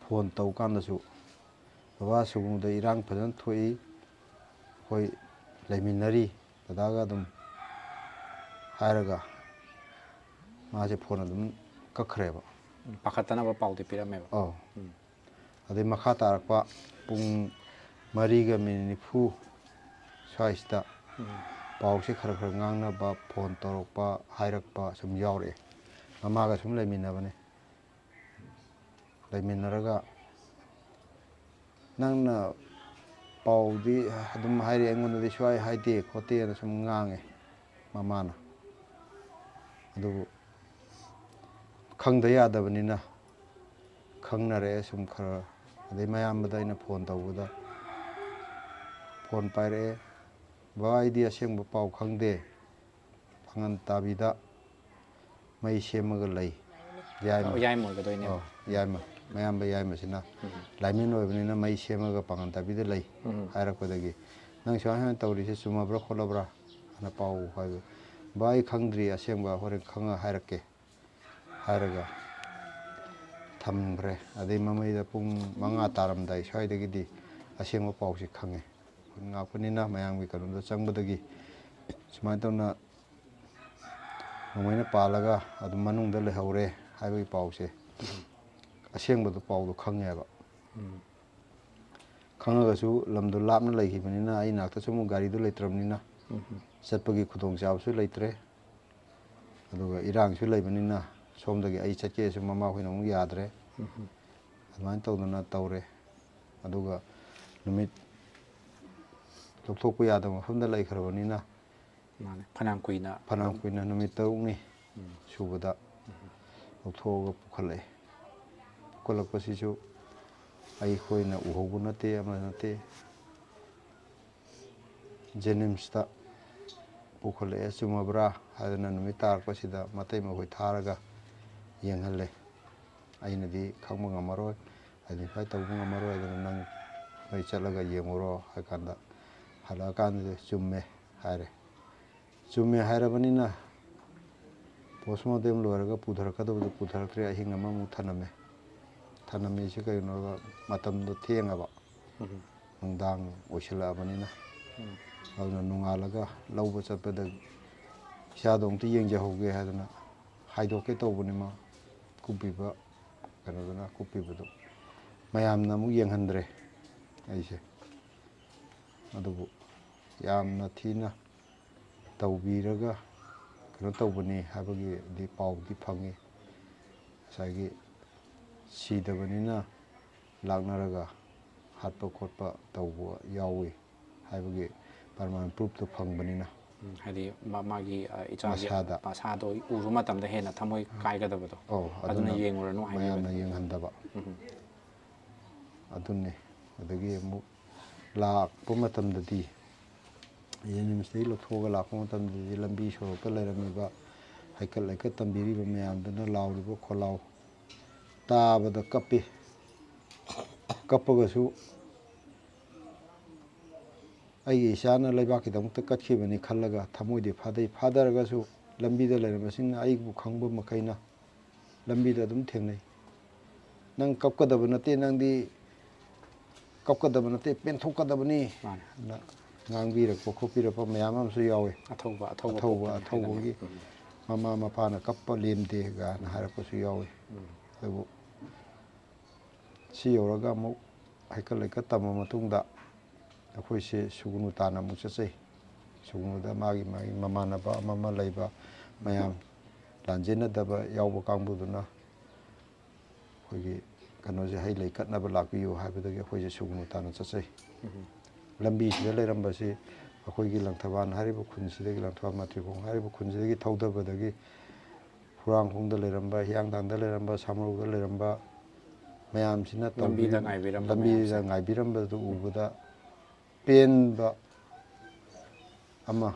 ꯐꯣꯟ ꯇꯧꯀꯥꯟꯗꯁꯨ, "ꯕꯕꯥ, ꯁꯨꯒꯨꯅꯨꯗ ꯏꯔꯥꯡ ꯐꯖꯅ ꯊꯣꯛꯏ, ꯑꯩꯈꯣꯏ ꯂꯩꯃꯤꯟꯅꯔꯤ ꯗꯗꯥꯒ ꯑꯗꯨꯝ" ꯍꯥꯏꯔꯒ ꯃꯥꯁꯦ ꯐꯣꯟ ꯑꯗꯨꯝ ꯀꯛꯈ꯭ꯔꯦꯕ꯫ ꯎꯝ, ꯄꯥꯈꯠꯇꯅꯕ ꯄꯥꯎꯗꯤ ꯄꯤꯔꯝꯃꯦꯕ꯫ ꯑꯧ꯫ ꯎꯝ꯫ ꯑꯗꯩ ꯃꯈꯥ ꯇꯥꯔꯛꯄ ꯄꯨꯡ ꯃꯔꯤꯒ ꯃꯤꯅꯤꯠ ꯅꯤꯐꯨ ꯁ꯭ꯋꯥꯏꯁꯤꯗ ꯎꯝ꯫ ꯄꯥꯎꯁꯦ ꯈꯔ ꯈꯔ ꯉꯥꯡꯅꯕ, ꯐꯣꯟ ꯇꯧꯔꯛꯄ, ꯍꯥꯏꯔꯛꯄ ꯁꯨꯝ ꯌꯥꯎꯔꯛꯑꯦ꯫ ꯃꯃꯥꯒ ꯁꯨꯝ ꯂꯩꯃꯤꯟꯅꯕꯅꯦ꯫ ꯂꯩꯃꯤꯟꯅꯔꯒ, "ꯅꯪꯅ ꯄꯥꯎꯗꯤ ꯑꯗꯨꯝ ꯍꯥꯏꯔꯛꯑꯦ, ꯑꯩꯉꯣꯟꯗꯗꯤ ꯁꯨꯡꯍꯥꯏ ꯍꯥꯏꯗꯦ ꯈꯣꯠꯇꯦꯅ" ꯁꯨꯝ ꯉꯥꯡꯉꯦ ꯃꯃꯥꯅ꯫ ꯑꯗꯨꯕꯨ ꯈꯪꯗ ꯌꯥꯗꯕꯅꯤꯅ ꯈꯪꯅꯔꯛꯑꯦ ꯁꯨꯝ ꯈꯔ꯫ ꯑꯗꯩ ꯃꯌꯥꯝꯕꯗ ꯑꯩꯅ ꯐꯣꯟ ꯇꯧꯕꯗ ꯐꯣꯟ ꯄꯥꯏꯔꯛꯑꯦ, "ꯕꯕꯥ, ꯑꯩꯗꯤ ꯑꯁꯦꯡꯕ ꯄꯥꯎ ꯈꯪꯗꯦ, ꯄꯥꯉꯟ ꯇꯥꯕꯤꯗ ꯃꯩ ꯁꯦꯝꯃꯒ ꯂꯩ"꯫ ꯌꯥꯏꯃ꯫ ꯑꯣ, ꯌꯥꯏꯃ ꯑꯣꯏꯒꯗꯣꯏꯅꯦꯕ꯫ ꯑꯣ꯫ ꯌꯥꯏꯃ, ꯃꯌꯥꯝꯕ ꯌꯥꯏꯃꯁꯤꯅ ꯂꯥꯏꯃꯦꯟ ꯑꯣꯏꯕꯅꯤꯅ ꯃꯩ ꯁꯦꯝꯃꯒ ꯄꯥꯡꯒꯟ ꯇꯥꯕꯤꯗ ꯂꯩ ꯍꯥꯏꯔꯛꯄꯗꯒꯤ, "ꯅꯪ ꯁꯨꯃꯥꯏꯅ ꯇꯧꯔꯤꯁꯦ ꯆꯨꯝꯃꯕ꯭ꯔꯥ ꯈꯣꯠꯂꯕ꯭ꯔꯥ?" ꯍꯥꯏꯅ ꯄꯥꯎ ꯍꯥꯏꯕ꯫ "ꯕꯥ, ꯑꯩ ꯈꯪꯗ꯭ꯔꯤ, ꯑꯁꯦꯡꯕ ꯍꯣꯔꯦꯟ ꯈꯪꯉ ꯍꯥꯏꯔꯛꯀꯦ" ꯍꯥꯏꯔꯒ ꯊꯝꯈ꯭ꯔꯦ꯫ ꯑꯗꯩ ꯃꯃꯩꯗ ꯄꯨꯡ ꯃꯉꯥ ꯇꯥꯔꯝꯗꯥꯏ ꯁ꯭ꯋꯥꯏꯗꯒꯤꯗꯤ ꯑꯁꯦꯡꯕ ꯄꯥꯎꯁꯤ ꯈꯪꯉꯦ꯫ ꯉꯥꯛꯄꯅꯤꯅ ꯃꯌꯥꯝꯒꯤ ꯀꯩꯅꯣꯗ ꯆꯪꯕꯗꯒꯤ ꯁꯨꯃꯥꯏꯅ ꯇꯧꯅ ꯅꯣꯡꯃꯩꯅ ꯄꯥꯜꯂꯒ ꯑꯗꯨꯝ ꯃꯅꯨꯡꯗ ꯂꯩꯍꯧꯔꯦ ꯍꯥꯏꯕꯒꯤ ꯄꯥꯎꯁꯦ ꯑꯁꯦꯡꯕꯗꯣ ꯄꯥꯎꯗꯣ ꯈꯪꯉꯦꯕ꯫ ꯈꯪꯉꯒꯁꯨ ꯂꯝꯗꯣ ꯂꯥꯞꯅ ꯂꯩꯈꯤꯕꯅꯤꯅ ꯑꯩ ꯅꯥꯛꯇꯁꯨ ꯑꯃꯨꯛ ꯒꯥꯔꯤꯗꯣ ꯂꯩꯇ꯭ꯔꯕꯅꯤꯅ ꯆꯠꯄꯒꯤ ꯈꯨꯗꯣꯡꯆꯥꯕꯁꯨ ꯂꯩꯇ꯭ꯔꯦ꯫ ꯑꯗꯨꯒ ꯏꯔꯥꯡꯁꯨ ꯂꯩꯕꯅꯤꯅ ꯁꯣꯝꯗꯒꯤ ꯑꯩ ꯆꯠꯀꯦꯁꯨ ꯃꯃꯥ ꯍꯣꯏꯅ ꯑꯃꯨꯛ ꯌꯥꯗ꯭ꯔꯦ꯫ ꯑꯗꯨꯃꯥꯏꯅ ꯇꯧꯗꯅ ꯇꯧꯔꯦ꯫ ꯑꯗꯨꯒ ꯅꯨꯃꯤꯠ ꯂꯧꯊꯣꯛꯄ ꯌꯥꯗꯕ ꯃꯐꯝꯗ ꯂꯩꯈ꯭ꯔꯕꯅꯤꯅ ꯃꯥꯅꯦ꯫ ꯐꯅꯌꯥꯝ ꯀꯨꯏꯅ ꯐꯅꯌꯥꯝ ꯀꯨꯏꯅ, ꯅꯨꯃꯤꯠ ꯇꯔꯨꯛꯅꯤ ꯁꯨꯕꯗ ꯂꯧꯊꯣꯛꯑꯒ ꯄꯨꯈꯠꯂꯛꯑꯦ꯫ ꯄꯨꯈꯠꯂꯛꯄꯁꯤꯁꯨ ꯑꯩꯈꯣꯏꯅ ꯎꯍꯧꯕ ꯅꯠꯇꯦ, ꯑꯃ ꯅꯠꯇꯦ꯫ ꯖꯦꯅꯤꯝꯁꯇ ꯄꯨꯈꯠꯂꯛꯑꯦ꯫ ꯆꯨꯝꯃꯕ꯭ꯔꯥ ꯍꯥꯏꯗꯅ ꯅꯨꯃꯤꯠ ꯇꯥꯔꯛꯄꯁꯤꯗ ꯃꯇꯩ ꯃꯈꯣꯏ ꯊꯥꯔꯒ ꯌꯦꯡꯍꯜꯂꯦ꯫ ꯑꯩꯅꯗꯤ ꯈꯪꯕ ꯉꯝꯃꯔꯣꯏ, ꯑꯥꯏꯗꯦꯟꯇꯤꯐꯥꯏ ꯇꯧꯕ ꯉꯝꯃꯔꯣꯏ, ꯑꯗꯨꯅ ꯅꯪ ꯅꯣꯏ ꯆꯠꯂꯒ ꯌꯦꯡꯉꯨꯔꯣ ꯍꯥꯏ ꯀꯥꯟꯗ, ꯍꯜꯂꯛꯑꯀꯥꯟꯗꯗꯤ ꯆꯨꯝꯃꯦ ꯍꯥꯏꯔꯦ꯫ ꯆꯨꯝꯃꯦ ꯍꯥꯏꯔꯕꯅꯤꯅ ꯄꯣꯁꯃꯣꯔꯇꯦꯝ ꯂꯣꯏꯔꯒ ꯄꯨꯊꯔꯛꯀꯗꯕꯗꯨ ꯄꯨꯊꯔꯛꯇ꯭ꯔꯦ, ꯑꯍꯤꯡ ꯑꯃꯃꯨꯛ ꯊꯅꯝꯃꯦ꯫ ꯊꯅꯝꯃꯤꯁꯤ ꯀꯩꯒꯤꯅꯣꯗ ꯃꯇꯝꯗꯣ ꯊꯦꯡꯉꯕ, ꯅꯨꯡꯗꯥꯡ ꯑꯣꯏꯁꯤꯜꯂꯛꯑꯕꯅꯤꯅ꯫ ꯑꯗꯨꯅ ꯅꯣꯡꯉꯥꯜꯂꯒ ꯂꯧꯕ ꯆꯠꯄꯗ ꯏꯆꯥꯗꯣ ꯑꯃꯨꯛꯇ ꯌꯦꯡꯖꯍꯧꯒꯦ ꯍꯥꯏꯗꯅ ꯍꯥꯏꯗꯣꯛꯀꯦ ꯇꯧꯕꯅꯤ꯫ ꯃꯥ ꯀꯨꯞꯄꯤꯕ ꯀꯩꯅꯣꯗꯨꯅ ꯀꯨꯞꯄꯤꯕꯗꯨ ꯃꯌꯥꯝꯅ ꯑꯃꯨꯛ ꯌꯦꯡꯍꯟꯗ꯭ꯔꯦ ꯑꯩꯁꯦ꯫ ꯑꯗꯨꯕꯨ ꯌꯥꯝꯅ ꯊꯤꯅ ꯇꯧꯕꯤꯔꯒ ꯀꯩꯅꯣ ꯇꯧꯕꯅꯤ ꯍꯥꯏꯕꯒꯤꯗꯤ ꯄꯥꯎꯗꯤ ꯐꯪꯉꯤ꯫ ꯉꯁꯥꯏꯒꯤ ꯁꯤꯗꯕꯅꯤꯅ ꯂꯥꯛꯅꯔꯒ ꯍꯥꯠꯄ ꯈꯣꯠꯄ ꯇꯧꯕ ꯌꯥꯎꯏ ꯍꯥꯏꯕꯒꯤ ꯄ꯭ꯔꯃꯥꯟ ꯄ꯭ꯔꯨꯐꯇꯨ ꯐꯪꯕꯅꯤꯅ꯫ ꯎꯝ, ꯍꯥꯏꯗꯤ ꯃꯥ-, ꯃꯥꯒꯤ, ꯑ, ꯏꯆꯥꯒꯤ ꯃꯁꯥꯗ꯫ ꯃꯁꯥꯗꯣ ꯎꯕ ꯃꯇꯝꯗ ꯍꯦꯟꯅ ꯊꯃꯣꯏ ꯀꯥꯏꯒꯗꯕꯗꯣ꯫ ꯑꯧ, ꯑꯗꯨꯅ ꯑꯗꯨꯅ ꯌꯦꯡꯉꯨꯔꯅꯨ ꯍꯥꯏꯕꯤꯕꯅꯤ꯫ ꯃꯌꯥꯝꯅ ꯌꯦꯡꯍꯟꯗꯕ꯫ ꯎꯝ꯫ ꯑꯗꯨꯅꯤ꯫ ꯑꯗꯒꯤ ꯑꯃꯨꯛ ꯂꯥꯛꯄ ꯃꯇꯝꯗꯗꯤ, ꯖꯦꯅꯤꯝꯁꯇꯒꯤ ꯂꯧꯊꯣꯛꯑꯒ ꯂꯥꯛꯄ ꯃꯇꯝꯗꯗꯤ ꯂꯝꯕꯤ ꯁꯣꯔꯣꯛꯇ ꯂꯩꯔꯝꯃꯤꯕ ꯍꯩꯀꯠ ꯂꯩꯀꯠ ꯇꯝꯕꯤꯔꯤꯕ ꯃꯌꯥꯝꯗꯨꯅ ꯂꯥꯎꯔꯤꯕ ꯈꯣꯜꯂꯥꯎ, ꯇꯥꯕꯗ ꯀꯞꯄꯤ꯫ ꯀꯞꯄꯒꯁꯨ ꯑꯩꯒꯤ ꯏꯆꯥꯅ ꯂꯩꯕꯥꯛꯀꯤꯗꯃꯛꯇ ꯀꯠꯈꯤꯕꯅꯤ ꯈꯜꯂꯒ ꯊꯃꯣꯏꯗꯤ ꯐꯥꯗꯩ꯫ ꯐꯥꯗꯔꯒꯁꯨ ꯂꯝꯕꯤꯗ ꯂꯩꯔꯝꯕꯁꯤꯡꯅ ꯑꯩꯕꯨ ꯈꯪꯕ ꯃꯈꯩꯅ ꯂꯝꯕꯤꯗ ꯑꯗꯨꯝ ꯊꯦꯡꯅꯩ꯫ "ꯅꯪ ꯀꯞꯀꯗꯕ ꯅꯠꯇꯦ, ꯅꯪꯗꯤ ꯀꯞꯀꯗꯕ ꯅꯠꯇꯦ, ꯄꯦꯟꯊꯣꯛꯀꯗꯕꯅꯤ" ꯃꯥꯅꯦ꯫ ꯅ ꯉꯥꯡꯕꯤꯔꯛꯄ ꯈꯣꯠꯄꯤꯔꯛꯄ ꯃꯌꯥꯝ ꯑꯃꯁꯨ ꯌꯥꯎꯋꯤ꯫ ꯑꯊꯧꯕ, ꯑꯊꯧꯕ ꯑꯊꯧꯕ, ꯄꯣꯛꯄꯅꯤ ꯑꯊꯧꯕꯒꯤ ꯍꯥꯏꯗꯅ꯫ ꯎꯝ꯫ "ꯃꯃꯥ ꯃꯄꯥꯅ ꯀꯞꯄ ꯂꯦꯝꯗꯦꯒꯅ" ꯍꯥꯏꯔꯛꯄꯁꯨ ꯌꯥꯎꯋꯤ꯫ ꯎꯝ꯫ ꯑꯗꯨꯕꯨ ꯁꯤ ꯌꯧꯔꯒ ꯑꯃꯨꯛ ꯍꯩꯀꯠ ꯂꯩꯀꯠ ꯇꯝꯃ ꯃꯇꯨꯡꯗ ꯑꯩꯈꯣꯏꯁꯦ ꯁꯨꯒꯨꯅꯨ ꯇꯥꯟꯅ ꯑꯃꯨꯛ ꯆꯠꯆꯩ꯫ ꯁꯨꯒꯨꯅꯨꯗ ꯃꯥꯒꯤ, ꯃꯥꯒꯤ ꯃꯃꯥꯟꯅꯕ ꯑꯃ ꯑꯃ ꯂꯩꯕ ꯃꯌꯥꯝ, ꯂꯥꯟꯖꯦꯟꯅꯗꯕ ꯌꯥꯎꯕ ꯀꯥꯡꯕꯨꯗꯨꯅ ꯑꯩꯈꯣꯏꯒꯤ ꯀꯩꯅꯣꯁꯦ, ꯍꯩ ꯂꯩ ꯀꯠꯅꯕ ꯂꯥꯛꯄꯤꯌꯨ ꯍꯥꯏꯕꯗꯒꯤ ꯑꯩꯈꯣꯏꯁꯦ ꯁꯨꯒꯨꯅꯨ ꯇꯥꯟꯅ ꯆꯠꯆꯩ꯫ ꯎꯝ꯫ ꯂꯝꯕꯤꯁꯤꯗ ꯂꯩꯔꯝꯕꯁꯤ ꯑꯩꯈꯣꯏꯒꯤ ꯂꯪꯊꯕꯥꯜ ꯍꯥꯏꯔꯤꯕ ꯈꯨꯟꯁꯤꯗꯒꯤ, ꯂꯪꯊꯕꯥꯜ ꯃꯇ꯭ꯔꯤꯈꯣꯡ ꯍꯥꯏꯔꯤꯕ ꯈꯨꯟꯁꯤꯗꯒꯤ ꯊꯧꯗꯕꯗꯒꯤ ꯍꯨꯔꯥꯡꯈꯣꯡꯗ ꯂꯩꯔꯝꯕ, ꯍꯤꯌꯥꯡꯊꯥꯡꯗ ꯂꯩꯔꯝꯕ, ꯁꯥꯃꯔꯧꯗ ꯂꯩꯔꯝꯕ ꯃꯌꯥꯝꯁꯤꯅ ꯂꯝꯕꯤꯗ ꯇꯧꯕꯤꯔꯝ-, ꯉꯥꯏꯕꯤꯔꯝꯕ ꯂꯝꯕꯤꯗ ꯃꯌꯥꯝꯁꯦ꯫ ꯉꯥꯏꯕꯤꯔꯝꯕꯗꯨ ꯎꯕꯗ ꯄꯦꯟꯕ ꯑꯃ,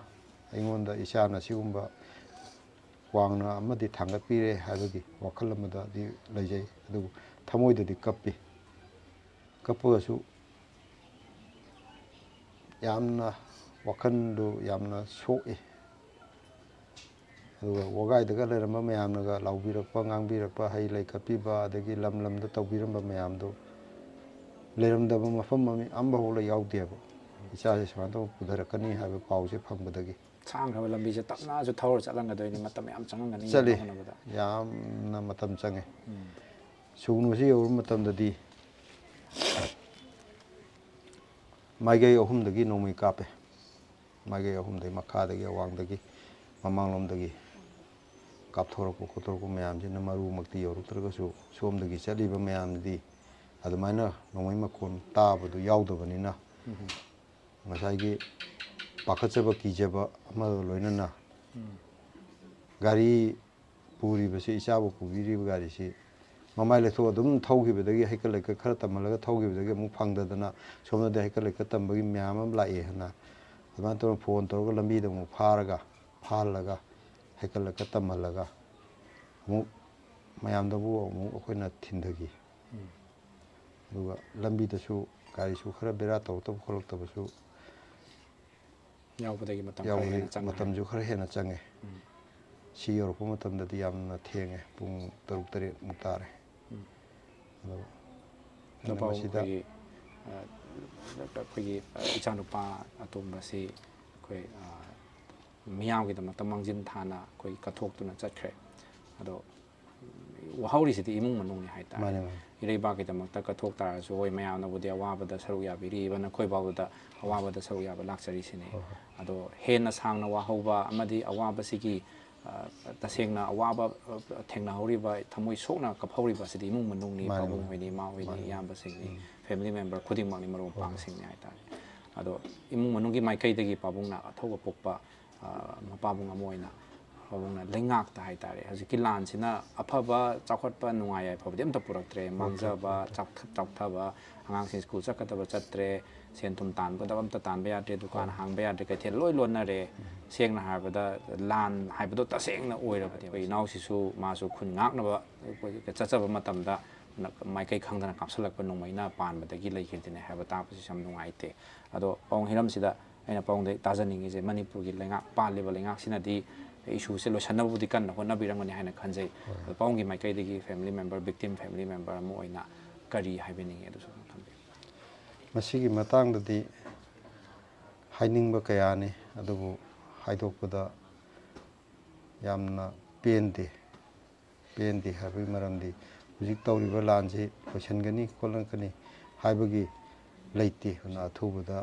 ꯑꯩꯉꯣꯟꯗ ꯏꯆꯥꯅ ꯁꯤꯒꯨꯝꯕ ꯋꯥꯡꯅ ꯑꯃꯗꯤ ꯊꯥꯡꯒꯠꯄꯤꯔꯦ ꯍꯥꯏꯕꯒꯤ ꯋꯥꯈꯜ ꯑꯃꯗꯗꯤ ꯂꯩꯖꯩ꯫ ꯑꯗꯨꯕꯨ ꯊꯃꯣꯏꯗꯗꯤ ꯀꯞꯄꯤ꯫ ꯀꯞꯄꯒꯁꯨ ꯌꯥꯝꯅ ꯋꯥꯈꯜꯗꯨ ꯌꯥꯝꯅ ꯁꯣꯛꯏ꯫ ꯑꯗꯨꯒ ꯋꯥꯒꯥꯏꯗꯒ ꯂꯩꯔꯝꯕ ꯃꯌꯥꯝꯅꯒ ꯂꯥꯎꯕꯤꯔꯛꯄ, ꯉꯥꯡꯕꯤꯔꯛꯄ, ꯍꯩ ꯂꯩ ꯀꯠꯄꯤꯕ, ꯑꯗꯒꯤ ꯂꯝ ꯂꯝꯗ ꯇꯧꯕꯤꯔꯝꯕ ꯃꯌꯥꯝꯗꯨ ꯂꯩꯔꯝꯗꯕ ꯃꯐꯝ ꯑꯃ ꯑꯃꯐꯥꯎ ꯂꯩ ꯌꯥꯎꯗꯦꯕ꯫ ꯏꯆꯥꯁꯦ ꯁꯨꯃꯥꯏꯅ ꯇꯧꯅ ꯄꯨꯊꯔꯛꯀꯅꯤ ꯍꯥꯏꯕ ꯄꯥꯎꯁꯦ ꯐꯪꯕꯗꯒꯤ꯫ ꯁꯥꯡꯈ꯭ꯔꯕ ꯂꯝꯕꯤꯁꯦ ꯇꯞꯅꯁꯨ ꯊꯧꯔ ꯆꯠꯂꯝꯒꯗꯣꯏꯅꯤ, ꯃꯇꯝ ꯌꯥꯝ ꯆꯪꯉꯝꯒꯅꯤ ꯆꯠꯂꯤ꯫ ꯌꯧꯅꯕ ꯍꯣꯠꯅꯕꯗ꯫ ꯌꯥꯝꯅ ꯃꯇꯝ ꯆꯪꯉꯦ꯫ ꯎꯝ꯫ ꯁꯨꯒꯅꯨꯁꯤ ꯌꯧꯔꯕ ꯃꯇꯝꯗꯗꯤ ꯃꯥꯏꯀꯩ ꯑꯍꯨꯝꯗꯒꯤ ꯅꯣꯡꯃꯩ ꯀꯥꯞꯄꯦ꯫ ꯃꯥꯏꯀꯩ ꯑꯍꯨꯝꯗꯒꯤ, ꯃꯈꯥꯗꯒꯤ, ꯑꯋꯥꯡꯗꯒꯤ, ꯃꯃꯥꯡꯂꯣꯝꯗꯒꯤ ꯀꯥꯞꯊꯣꯔꯛꯄ ꯈꯣꯠꯇꯣꯔꯛꯄ ꯃꯌꯥꯝꯁꯤꯅ ꯃꯔꯨꯃꯛꯇꯤ ꯌꯧꯔꯛꯇ꯭ꯔꯒꯁꯨ ꯁꯣꯝꯗꯒꯤ ꯆꯠꯂꯤꯕ ꯃꯌꯥꯝꯗꯤ ꯑꯗꯨꯃꯥꯏꯅ ꯅꯣꯡꯃꯩ ꯃꯈꯣꯟ ꯇꯥꯕꯗꯨ ꯌꯥꯎꯗꯕꯅꯤꯅ ꯎꯝ꯫ ꯉꯁꯥꯏꯒꯤ ꯄꯥꯈꯠꯆꯕ ꯀꯤꯖꯕ ꯑꯃꯒ ꯂꯣꯏꯅꯅ ꯎꯝ꯫ ꯒꯥꯔꯤ ꯄꯨꯔꯤꯕꯁꯤ, ꯏꯆꯥꯕꯨ ꯄꯨꯕꯤꯔꯤꯕ ꯒꯥꯔꯤꯁꯤ ꯃꯃꯥꯏ ꯂꯩꯊꯣꯛ ꯑꯗꯨꯝ ꯊꯧꯈꯤꯕꯗꯒꯤ, ꯍꯩꯀꯠ ꯂꯩꯀꯠ ꯈꯔ ꯇꯝꯍꯜꯂꯒ ꯊꯧꯈꯤꯕꯗꯒꯤ ꯑꯃꯨꯛ ꯐꯪꯗꯗꯅ ꯁꯣꯝꯗꯗꯤ ꯍꯩꯀꯠ ꯂꯩꯀꯠ ꯇꯝꯕꯒꯤ ꯃꯌꯥꯝ ꯑꯃ ꯂꯥꯛꯑꯦ ꯍꯥꯏꯅ ꯑꯗꯨꯃꯥꯏꯅ ꯇꯧꯔꯒ ꯐꯣꯟ ꯇꯧꯔꯒ ꯂꯝꯕꯤꯗ ꯑꯃꯨꯛ ꯐꯥꯔꯒ, ꯐꯥꯍꯜꯂꯒ ꯍꯩꯀꯠ ꯂꯩꯀꯠ ꯇꯝꯍꯜꯂꯒ ꯑꯃꯨꯛ ꯃꯌꯥꯝꯗꯕꯨ ꯑꯃꯨꯛ ꯑꯩꯈꯣꯏꯅ ꯊꯤꯟꯊꯈꯤ꯫ ꯑꯗꯨꯒ ꯂꯝꯕꯤꯗꯁꯨ ꯒꯥꯔꯤꯁꯨ ꯈꯔ ꯕꯦꯔꯥ ꯇꯧꯔꯛꯇꯕ ꯈꯣꯠꯂꯛꯇꯕꯁꯨ ꯌꯥꯎꯕꯗꯒꯤ ꯃꯇꯝ ꯈꯔ ꯌꯥꯎꯕꯗꯒꯤ ꯍꯦꯟꯅ ꯆꯪꯈ꯭ꯔꯦ꯫ ꯃꯇꯝꯁꯨ ꯈꯔ ꯍꯦꯟꯅ ꯆꯪꯉꯦ꯫ ꯎꯝ꯫ ꯁꯤ ꯌꯧꯔꯛꯄ ꯃꯇꯝꯗꯗꯤ ꯌꯥꯝꯅ ꯊꯦꯡꯉꯦ, ꯄꯨꯡ ꯇꯔꯨꯛ ꯇꯔꯦꯠꯃꯨꯛ ꯇꯥꯔꯦ꯫ ꯎꯝ꯫ ꯑꯗꯣ ꯅꯨꯄꯥ ꯃꯁꯤꯗ ꯑꯩꯈꯣꯏꯒꯤ, ꯑ, ꯑꯩꯈꯣꯏꯒꯤ, ꯑ, ꯏꯆꯥꯅꯨꯄꯥ ꯑꯇꯣꯝꯕꯁꯤ ꯑꯩꯈꯣꯏ, ꯑ, ꯃꯤꯌꯥꯝꯒꯤꯗꯃꯛꯇ ꯃꯥꯡꯖꯤꯟ ꯊꯥꯅ ꯑꯩꯈꯣꯏ ꯀꯠꯊꯣꯛꯇꯨꯅ ꯆꯠꯈ꯭ꯔꯦ꯫ ꯑꯗꯣ ꯋꯥꯍꯧꯔꯤꯁꯤꯗꯤ ꯏꯃꯨꯡ ꯃꯅꯨꯡꯅꯤ ꯍꯥꯏꯇꯥꯔꯦ꯫ ꯃꯥꯅꯦ, ꯃꯥꯅꯦ꯫ ꯏꯔꯩꯕꯥꯛꯀꯤꯗꯃꯛꯇ ꯀꯠꯊꯣꯛ ꯇꯥꯔꯁꯨ, ꯍꯣꯏ, ꯃꯌꯥꯝꯅꯕꯨꯗꯤ ꯑꯋꯥꯕꯗ ꯁꯔꯨꯛ ꯌꯥꯕꯤꯔꯤ, even ꯑꯩꯈꯣꯏ ꯐꯥꯎꯕꯗ ꯑꯋꯥꯕꯗ ꯁꯔꯨꯛ ꯌꯥꯕ ꯂꯥꯛꯆꯔꯤꯁꯤꯅꯤ꯫ ꯍꯣꯏ, ꯍꯣꯏ꯫ ꯑꯗꯣ ꯍꯦꯟꯅ ꯁꯥꯡꯅ ꯋꯥꯍꯧꯕ ꯑꯃꯗꯤ ꯑꯋꯥꯕꯁꯤꯒꯤ, ꯑ, ꯇꯁꯦꯡꯅ ꯑꯋꯥꯕ, ꯑ, ꯊꯦꯡꯅꯍꯧꯔꯤꯕ, ꯊꯃꯣꯏ ꯁꯣꯛꯅ ꯀꯞꯍꯧꯔꯤꯕ ꯑꯁꯤꯗꯤ ꯏꯃꯨꯡ ꯃꯅꯨꯡꯅꯤ, ꯃꯥꯅꯦ, ꯄꯥꯕꯨꯡ ꯃꯥꯅꯦ꯫ ꯍꯣꯏꯅꯤ, ꯏꯃꯥ ꯍꯣꯏꯅꯤ, ꯃꯥꯅꯦ꯫ ꯏꯌꯥꯝꯕꯁꯤꯡꯅꯤ, ꯎꯝ꯫ family member ꯈꯨꯗꯤꯡꯃꯛꯅꯤ, ꯃꯔꯨꯞ ꯍꯣꯏ, ꯍꯣꯏ꯫ ꯃꯄꯥꯡꯁꯤꯡꯅꯤ ꯍꯥꯏꯇꯥꯔꯦ꯫ ꯑꯗꯣ ꯏꯃꯨꯡ ꯃꯅꯨꯡꯒꯤ ꯃꯥꯏꯀꯩꯗꯒꯤ ꯄꯥꯕꯨꯡꯅ ꯑꯊꯧꯕ ꯄꯣꯛꯄ, ꯑ, ꯃꯄꯥꯕꯨꯡ ꯑꯃ ꯑꯣꯏꯅ ꯄꯥꯕꯨꯡꯅ ꯂꯩꯉꯥꯛꯇ ꯍꯥꯏꯇꯥꯔꯦ, ꯍꯧꯖꯤꯛꯀꯤ ꯂꯥꯟꯁꯤꯅ ꯑꯐꯕ ꯆꯥꯎꯈꯠꯄ ꯅꯨꯡꯉꯥꯏ ꯌꯥꯏꯐꯕꯗꯤ ꯑꯝꯇ ꯄꯨꯔꯛꯇ꯭ꯔꯦ, ꯃꯥꯡꯖꯕ, ꯆꯥꯎꯊ-, ꯆꯥꯎꯊꯕ, ꯑꯉꯥꯡꯁꯤꯡ ꯁ꯭ꯀꯨꯜ ꯆꯠꯀꯗꯕ ꯆꯠꯇ꯭ꯔꯦ, ꯁꯦꯟ ꯊꯨꯝ ꯇꯥꯟꯕꯗ ꯑꯝꯇ ꯇꯥꯟꯕ ꯌꯥꯗ꯭ꯔꯦ, ꯗꯨꯀꯥꯟ ꯍꯥꯡꯕ ꯌꯥꯗ꯭ꯔꯦ, ꯀꯩꯊꯦꯜ ꯂꯣꯏ ꯂꯣꯟꯅꯔꯦ꯫ ꯁꯦꯡꯅ ꯍꯥꯏꯔꯕꯗ ꯂꯥꯟ ꯍꯥꯏꯕꯗꯣ ꯇꯁꯦꯡꯅ ꯑꯣꯏꯔꯕꯅꯦꯕ꯫ ꯑꯩꯈꯣꯏ ꯏꯅꯥꯎꯁꯤꯁꯨ ꯃꯥꯁꯨ ꯈꯨꯟ ꯉꯥꯛꯅꯕ ꯆꯠꯆꯕ ꯃꯇꯝꯗ ꯃꯥꯏꯀꯩ ꯈꯪꯗꯅ ꯀꯥꯞꯁꯤꯜꯂꯛꯄ ꯅꯣꯡꯃꯩꯅ ꯄꯥꯟꯕꯗꯒꯤ ꯂꯩꯈꯤꯗꯅꯦ ꯍꯥꯏꯕ ꯇꯥꯛꯄꯁꯤꯁꯨ ꯌꯥꯝ ꯅꯨꯡꯉꯥꯏꯇꯦ꯫ ꯑꯗꯣ ꯄꯥꯕꯨꯡ ꯍꯤꯔꯝꯁꯤꯗ ꯑꯩꯅ ꯄꯥꯕꯨꯡꯗꯩ ꯇꯥꯖꯅꯤꯡꯉꯤꯁꯦ, ꯃꯅꯤꯄꯨꯔꯒꯤ ꯂꯩꯉꯥꯛ, ꯄꯥꯜꯂꯤꯕ ꯂꯩꯉꯥꯛꯁꯤꯅꯗꯤ issueꯁꯦ ꯂꯣꯏꯁꯤꯟꯅꯕꯕꯨꯗꯤ ꯀꯟꯅ ꯍꯣꯠꯅꯕꯤꯔꯝꯒꯅꯤ ꯍꯥꯏꯅ ꯈꯟꯖꯩ꯫ ꯑꯗꯣ ꯄꯥꯕꯨꯡꯒꯤ ꯃꯥꯏꯀꯩꯗꯒꯤ family member, victim family member ꯑꯃ ꯑꯣꯏꯅ ꯀꯔꯤ ꯍꯥꯏꯕꯤꯅꯤꯡꯉꯤ, ꯑꯗꯨꯁꯨ ꯑꯗꯨꯝ ꯊꯝꯕꯤꯌꯨ꯫ ꯃꯁꯤꯒꯤ ꯃꯇꯥꯡꯗꯗꯤ ꯍꯥꯏꯅꯤꯡꯕ ꯀꯌꯥꯅꯤ, ꯑꯗꯨꯕꯨ ꯍꯥꯏꯗꯣꯛꯄꯗ ꯌꯥꯝꯅ ꯄꯦꯟꯗꯦ꯫ ꯄꯦꯟꯗꯦ ꯍꯥꯏꯕꯒꯤ ꯃꯔꯝꯗꯤ ꯍꯧꯖꯤꯛ ꯇꯧꯔꯤꯕ ꯂꯥꯟꯁꯤ ꯂꯣꯏꯁꯤꯟꯒꯅꯤ ꯈꯣꯠꯂꯛꯀꯅꯤ ꯍꯥꯏꯕꯒꯤ ꯂꯩꯇꯦ꯫ ꯑꯗꯨꯅ ꯑꯊꯨꯕꯗ